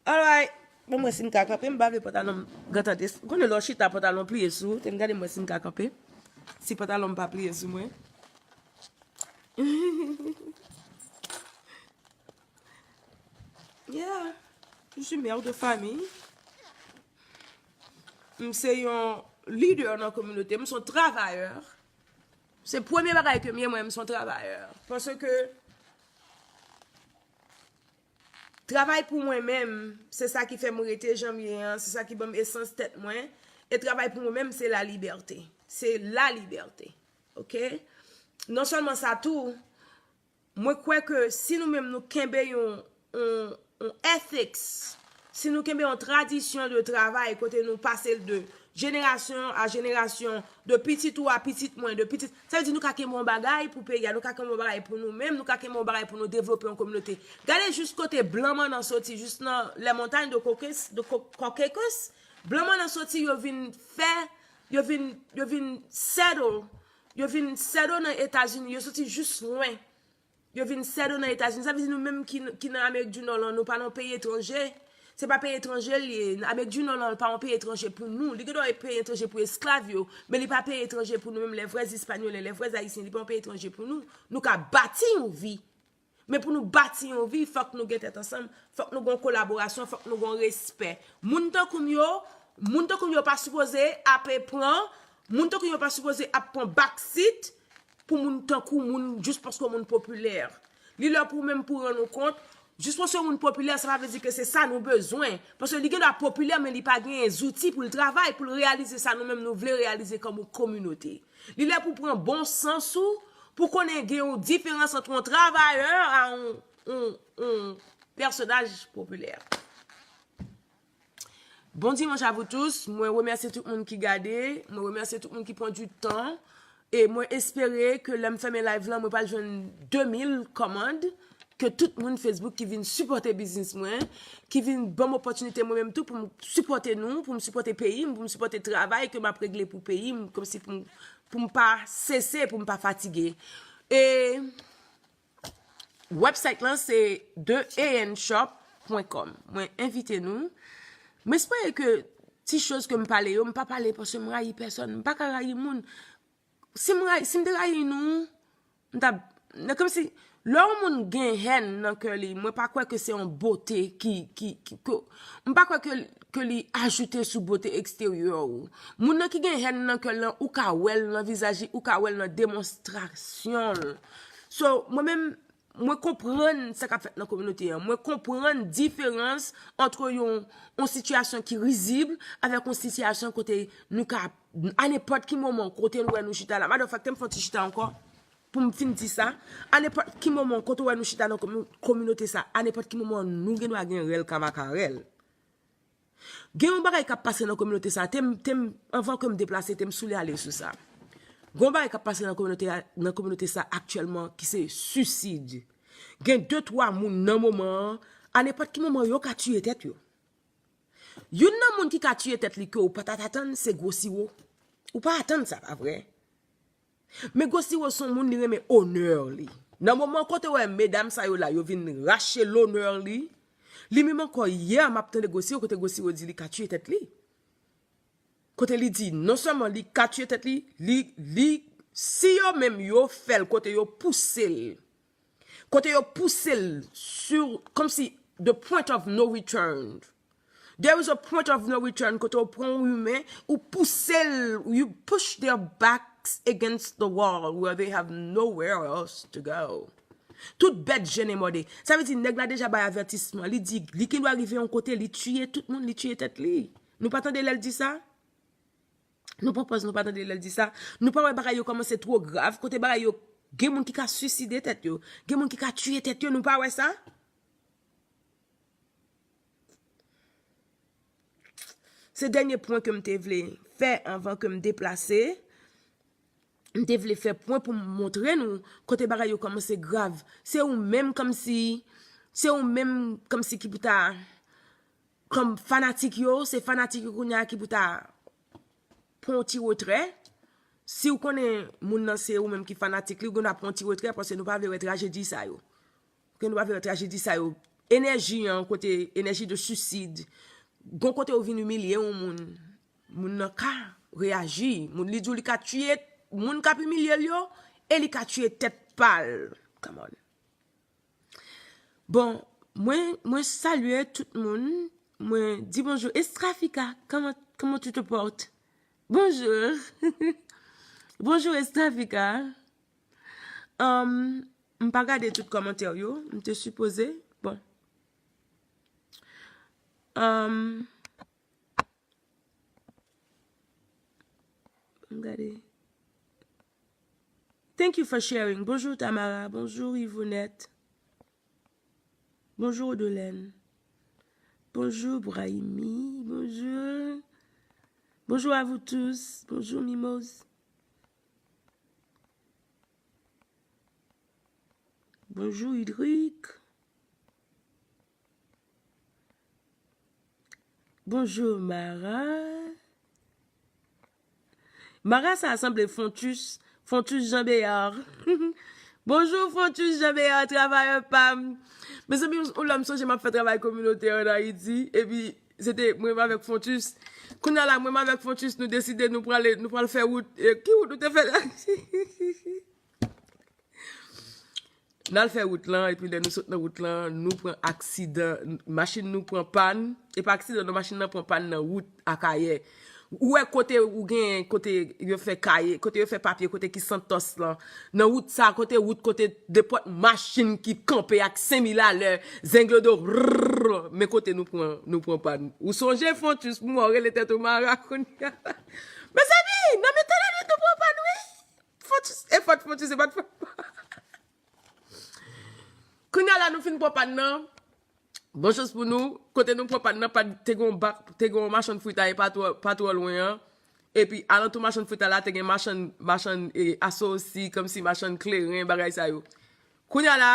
Alright. Bon, mwen si m ka kanpe, m pa vle pantalon m gentan desann. Konnen lè w chita, pantalon pliye sou ou, te m gade mwen si m ka kanpe. Si pantalon m pa pliye sou mwen. Yeah. Je suis mère de famille. M se yon lidè nan kominote m, m se yon travayè. Se premye bagay ke m ye, mwen, m se yon travayè. Paske travay pou mwen menm, se sa ki fè m rete jan m ye an, se sa ki ban m esans tèt mwen. E travay pou mwen menm, se la libète. Se la libète. Ok? Non sèlman sa tou, mwen kwè ke si nou menm nou kenbe yon, yon, yon ethics, si nou kenbe yon tradisyon de travay kote nou pase l de jenerasyon a jenerasyon, de pitit ou a pitit mwen, de pitit, sa vle di nou ka kenbe yon bagay pou peyi a, nou ka kenbe yon bagay pou nou menm, nou ka kenbe yon bagay pou nou devlope yon kominote. Gade jis kote blan mannan soti, jis nan les montagnes de Caucase, de Cau- Caucasus, blan mannan soti, yo vin fè, yo vin, yo vin settle, yo vin settle nan Etazini, yo soti jis lwen. Yo vin settle nan Etazini. Sa vle di nou menm ki, ki nan Amerik di Nò lan, nou pa nan peyi etranje. Se pa peyi etranje l ye. Amerik di Nò lan pa yon peyi etranje pou nou. Li gen dwa yon peyi etranje pou esklav yo, men li pa peyi etranje pou nou menm, les vrais Espagnols, les vrais Haïtiens, li pa yon peyi etranje pou nou. Nou ka bati yon vi. Men pou nou bati yon vi, fòk nou gen tèt ansanm, fòk nou gen kolaborasyon, fòk nou gen respè. Moun tankou m yo, moun tankou m yo pa sipoze ape pran, moun tankou m yo pa sipoze ap pran backseat pou moun tankou moun, jis paske moun popilè. Li lè pou ou menm pou rann ou kont, jis paske moun popilè, sa pa vle di ke se sa nou bezwen. Paske li gen dwa popilè, men li pa gen zouti pou l travay, pou l reyalize sa nou menm nou vle reyalize kòm yon kominote. Li lè pou pran bon sans ou, pou konnen gen yon diferans ant yon travayè a yon, yon, yon pèsonaj popilè. Bon dimanche à vous tous. Mwen remèsye tout moun ki gade. Mwen remèsye tout moun ki pran du tan. E mwen espere ke lè m fèmen live lan, mwen pral jwenn de mil kòmand. ke tout moun Facebook ki vin sipòte biznis mwen, ki vin ban m opòtinite mwen menm tou pou m sipòte nou, pou m sipòte peyi m, pou m sipòte travay ke m ap regle pou peyi m, kòmsi pou m, pou m pa sese, pou m pa fatige. E website lan se the A N shop point com. Mwen envite nou. M espere ke ti choz ke m pale yo, m pa pale paske m rayi pèsòn, m pa ka rayi moun. Si m rayi, si m te rayi nou, m t ap, nan kòmsi, lè yon moun gen hèn nan kè li, mwen pa kwè ke se yon bote ki, ki, ki, ke, m pa kwè ke, ke li ajoute sou bote eksteryè ou. Moun nan ki gen hèn nan kè l lan, ou ka wè l nan vizaj li, ou ka wè l nan demonstrasyon l. So, mwen menm, mwen konprann sa k ap fèt nan kominote an. Mwen konprann diferans ant yon, yon sitiyasyon ki rizib avèk yon sitiyasyon kote nou ka, a nenpòt ki moman, kote nou wè nou chita la. Madan, fòk te m fè yon ti chita ankò pou m fin di sa. A nenpòt ki moman, kote w wè nou chita nan komi-, kominote sa, a nenpòt ki moman, nou gen dwa gen rèl ka makarèl. Gen yon bagay k ap pase nan kominote sa. Te m, te m, anvan ke m deplase, te m soule ale sou sa. Gen yon bagay k ap pase nan kominote a, nan kominote sa aktyèlman ki se sisid. Gen de, twa moun nan moman an, a nenpòt ki moman, yo ka tiye tèt yo. Youn nan moun ki ka tiye tèt li ke w pa t atann, se Gwo Siwo. Ou pa atann sa, pa vre? Men Gwo Siwo se yon moun, li renmen onè li. Nan moman kote w wè medam sa yo la, yo vin rache lonè li, li menm ankò, yè, m ap tande Gwo Siwo, kote Gwo Siwo di li ka tiye tèt li. Kote li di, non sèlman li ka tiye tèt li, li, li, si yo menm yo fè l, kote yo pouse l, kote yo pouse l sur, kòmsi, the point of no return. There is a point of no return, kote w pran yon imen, ou pouse l, you push their backs against the wall where they have nowhere else to go. Tout bèt jennen mòde. Sa vle di, nèg la deja bay avètisman. Li di, li gen dwa rive yon kote, li tiye tout moun, li tiye tèt li. Nou pa tande lè l di sa? Nou pran pòz, nou pa tande lè l di sa. Nou pa wè bagay yo kòmanse twò grav, kote bagay yo, gen moun ki ka swiside tèt yo, gen moun ki ka tiye tèt yo, nou pa wè sa? Se dènye pwen ke m te vle fè anvan ke m deplase. M te vle fè pwen pou m montre nou kote bagay yo kòmanse grav. Se ou menm kòmsi, se ou menm kòmsi ki pou ta, kòm fanatik yo, se fanatik yo kounye a ki pou ta pran yon ti retrè. Si w konnen moun nan se ou menm ki fanatik li, ou gen dwa pran yon ti retrè paske nou pa vle wè trajedi sa yo. Ke nou pa vle wè trajedi sa yo. Enèji an, kote, enèji de suicide. Gon kote ou vin imilye yon moun. Moun nan ka reyaji. Moun, li di w li ka tiye moun k ap imilye l yo e li ka tiye tèt pa l. Come on. Bon, mwen, mwen salye tout moun. Mwen di bonjou. Estrafika, comment, comment tu te portes? Bonjou. Bonjou, Estrafika. Um, m pa gade tout kòmantè yo. M te sipoze. Bon. Um, m gade. Thank you for sharing. Bonjou, Tamara. Bonjou, Yvonette. Bonjou, Odolène. Bonjou, Brahimi. Bonjou. Bonjou à vous tous. Bonjou, Mimoz. Bonjou, Idric. Bonjou, Mara. Mara sa sanble Fontus, Fontus Jean Béard. Bonjou, Fontus Jean Béard, travayè pa m. Mezanmi, yon lè m sonje m ap fè travay kominotè an Ayiti, epi se te mwen avèk Fontus. Kounye a la, mwen avèk Fontus, nou deside nou prale, nou pral fè wout. E, ki wout nou te fè la? N al fè wout lan, epi lè nou sot nan wout lan, nou pran aksidan, machin nou pran pàn. E pa aksidan, non, machin nan pran pàn nan wout Akayè. Ou wè kote ou gen, kote yo fè Kaye, kote yo fè papye, kote ki Santos lan. Nan wout sa, kote wout, kote nenpòt machin ki kanpe ak senk mil alè, zenglodo, rrrr, men kote nou pran, nou pran pàn. Ou sonje Fontus, pou mwen, rele tèt ou mara kounye a. Mezanmi, nan mitan lannuit nou pran pàn, wi. Fontus, e fòt Fontus, e pa t fòt. Kounye a la, nou fin pran pàn nan. Bon chans pou nou, kote nou pran pàn nan, pa t, te gen yon bak, te gen yon machann fritay pa twò, pa twò lwen an. Epi, alantou machann fritay la, te gen machann, machann, e, asosi, kòmsi machann kleren, bagay sa yo. Kounye a la,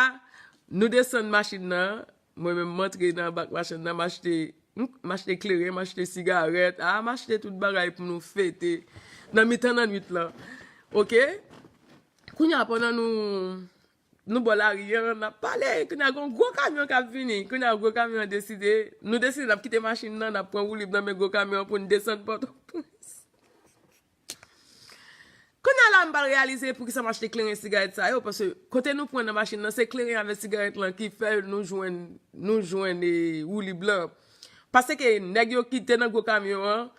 Nou desann machin nan, mwen menm m antre nan bak machin nan, m achte, m, m achte kleren, m achte sigarèt, a, m achte tout bagay pou nou fete nan mitan nan nwit lan. Oke? Kounye a, pandan nou, nou bò lari an, n ap pale, kounye a, gen yon gwo kamyon k ap vini. Kounye a, gwo kamyon an deside, nou deside n ap kite machin nan, n ap pran woulib nan men gwo kamyon an pou n desann Pòtoprens. Kounye a la, m pral reyalize poukisa m achte kleren sigarèt sa yo, paske kote nou pran nan machin nan, se kleren avèk sigarèt lan ki fè nou jwenn, nou jwenn, e, woulib lan. Paske nèg yo ki te nan gwo kamyon an,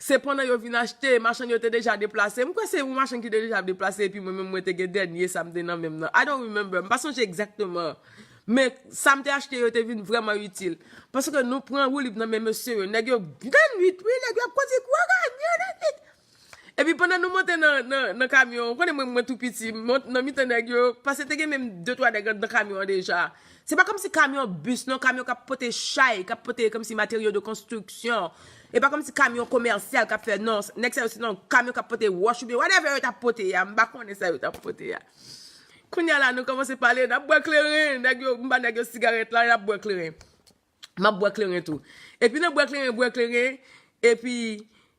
se pandan yo vin achte, machann yo te deja deplase. M kwè se yon machann ki te deja deplase, epi mwen menm mwen te gen dènye sa m te nan men m nan. I don't remember, m pa sonje egzakteman. Men sa m te achte yo te vin vrèman itil. Paske nou pran woulib nan men mesye yo. Nèg yo nan nwit, wi, nèg yo ap kondui gwo kamyon nan nwit. Epi pandan nou monte nan, nan, nan kamyon, ou konnen mwen, mwen tou piti, m mont nan mitan nèg yo, paske te gen menm de twa nèg anndan kamyon an deja. Se pa kòmsi kamyon bis, non, kamyon k ap pote chay, k ap pote kòmsi materyo de konstriksyon. E pa kòmsi kamyon komèsyal k ap fè, non, nèg sa yo se nan kamyon k ap pote wòch oubyen whatever yo t ap pote a, m pa konnen sa yo t ap pote a. Kounye a la, nou kòmanse pale, n ap bwè kleren, nèg yo, m ba nèg yo sigarèt la, n ap bwè kleren. M ap bwè kleren tou. Epi nan bwè kleren, bwè kleren, epi,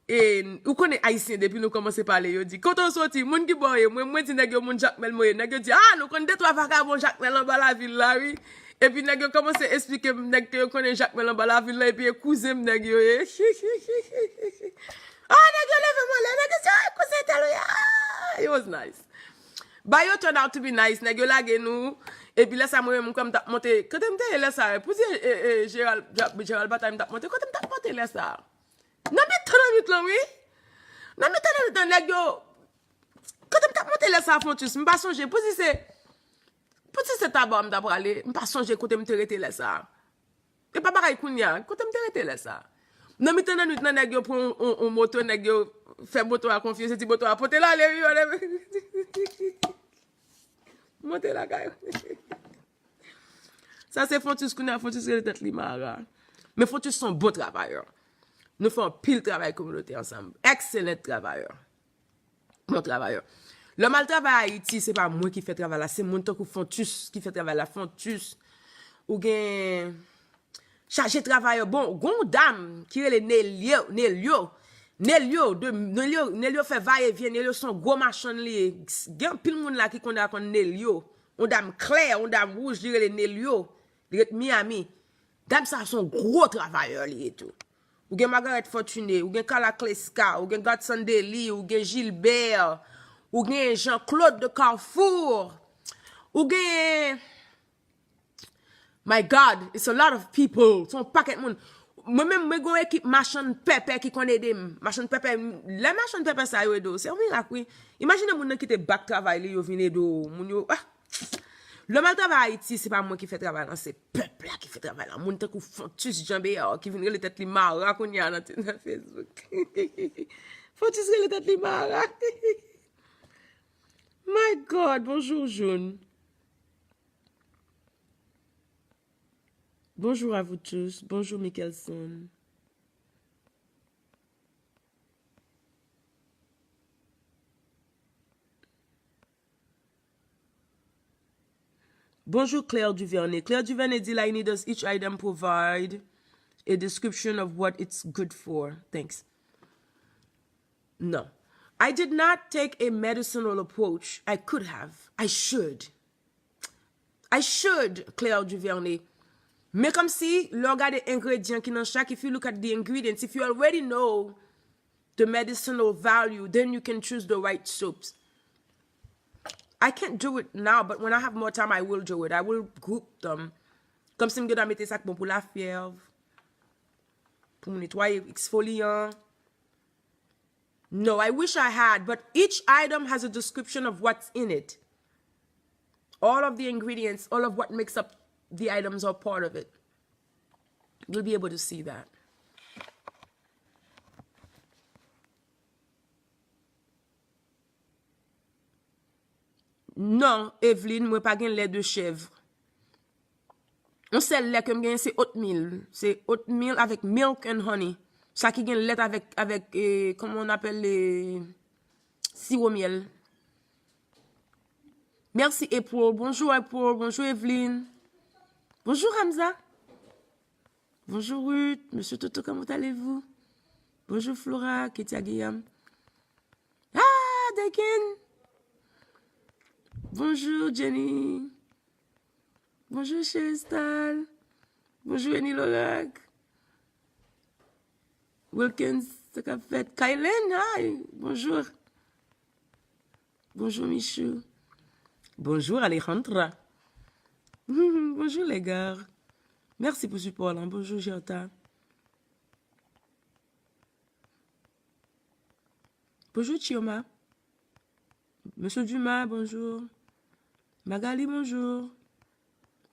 e, ou konnen Ayisyen, depi nou kòmanse pale, yo di, "Kote w soti? Moun ki bò w ye?" Mwen, mwen di nèg yo, "Moun Jakmèl mwen ye." Nèg yo di, "A, nou konn de twa vakabon Jakmèl anba lavil la, wi." Epi nèg yo kòmanse esplike m, nèg ke yo konnen Jakmèl anba lavil la, epi e kouzen m nèg yo ye. A, nèg yo leve m anlè, nèg yo di, "A, kouzen tèl ou ye?" A, it was nice. Ba yo turn out to be nice, nèg yo lage nou. Epi lè sa, mwen menm, m kwè m t ap monte. Kote m te ye lè sa? Pou di, e, e, Jeral, Jeral Batay m t ap monte. Kote m t ap monte lè sa? Nan mitan nan nwit lan, wi. Nan mitan nan nwit lan, nèg yo. Kote m t ap monte lè sa, Fontus? M pa sonje. Pou di se, pou di se Taba m t ap prale. M pa sonje kote m te rete lè sa. E pa bagay kounye a. Kote m te rete lè sa? Nan mitan nan nwit nan, nèg yo pran yon, yon, yon moto, nèg yo fè moto a konfyans, yo di moto a pote l ale, wi, whatever. Monte lakay. Sa se Fontus kounye a, Fontus rele tèt li Mara. Men Fontus se yon bon travayè. Nou fè anpil travay kominote ansanm. Excellent travayè. Bon travayè. Lè m al travay Ayiti, se pa mwen ki fè travay la, se moun tankou Fontus ki fè travay la. Fontus, ou gen chaje travayè. Bon, gen yon dam ki rele Nelio, Nelio. Nelio, de, Nelio, Nelio fè vayevyen, Nelio se yon gwo machann li ye. Gen anpil moun la ki konn, konn Nelio. Yon dam klè, yon dam wouj, li rele Nelio. Li ret Miami. Dam sa se yon gwo travayè li ye tou. Ou gen Margaret Fortuné, ou gen Carla Kleska, ou gen Godson Dely, ou gen Gilbert, ou gen Jean Claude de Carrefour, ou gen, my God, it's a lot of people. Se yon pakèt moun. Mwen menm, mwen gen yon ekip machann pèpè ki konn ede m. Machann pèpè, lè machann pèpè sa yo ede w, se yon mirak, wi. Imajine moun nan kite bak travay li, yo vin ede w. Moun yo, ah! Lè m al travay Ayiti, se pa mwen ki fè travay lan, se pèp la ki fè travay lan. Moun tankou Fontus Jean Béard ki vin rele tèt li Mara kounye a nan, nan Facebook. Fontus rele tèt li Mara. My God, bonjour June. Bonjour à vous tous. Bonjour Mickelson. Bonjour Claire Duvernay. Claire Duvernay di la, "You need, does each item provide a description of what it's good for? Thanks." No. I did not take a medicinal approach. I could have. I should. I should, Claire Duvernay. Men kòmsi, lè w gade engredyan ki nan chak, if you look at the ingredients, if you already know the medicinal value, then you can choose the right soaps. I can't do it now, but when I have more time, I will do it. I will group them. Kòmsi m gen dwa mete sa k bon pou lafyèv, pou netwaye, eksfolyan. No, I wish I had, but each item has a description of what's in it. All of the ingredients, all of what makes up the items are part of it. You'll be able to see that. Non, Evelyn, mwen pa gen lè de chèv. Yon sèl lè ke m genyen se oatmeal. Se oatmeal avèk milk and honey. Sa ki gen lèt avèk, avèk, eh, comment on appelle les, siwo myèl. Merci April. Bonjour April. Bonjour Evelyn. Bonjour Hamza. Bonjour Ruth. Monsieur Toto, comment allez-vous? Bonjour Flora, Ketia Guillaume. Ah, Dekin. Bonjour Jenny. Bonjour Cheristal. Bonjour Annie Lorac. Wilkins, sa k ap fèt? Kaylen, hi. Bonjour. Bonjour Michou. Bonjour Alejandra. Bonjour les gars. Mèsi pou sipò lan. Bonjour Gerta. Bonjour Chioma. Monsieur Dumas, bonjour. Magali, bonjour.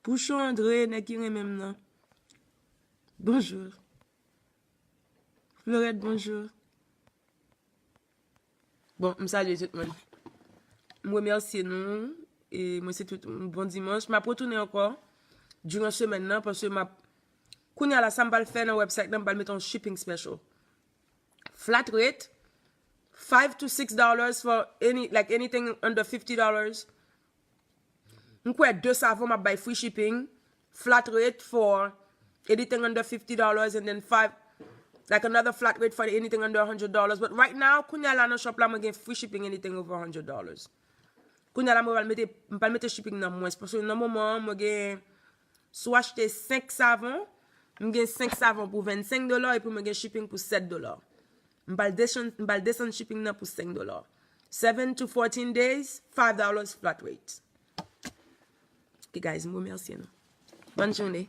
Pouchon André, nèg ki renmen m nan. Bonjour. Florette, bonjour. Bon, m salye tout moun. M remèsye nou. E mwen se tout bon dimanch. M ap retounen ankò diran semèn nan paske m ap kounye a la sa m pral fè nan website nan m pral mete yon shipping special. Flat rate, five to six dollars for any like anything under fifty dollars. M kwè de savon m ap bay free shipping, flat rate for anything under fifty dollars and then five like another flat rate for anything under a hundred dollars. But right now, kounye a la nan shop la mwen gen free shipping anything over a hundred dollars. Kounye a la mwen pral mete m pral mete shipping nan mwens paske nan moman an mwen gen si w achte senk savon, m gen senk savon pou vennsenk dola epi mwen gen shipping pou sèt dola. M pral desann m pral desann shipping nan pou senk dola. Seven to fourteen days, five dollars flat rate. Ok guys, m remèsye nou. Bòn jounen.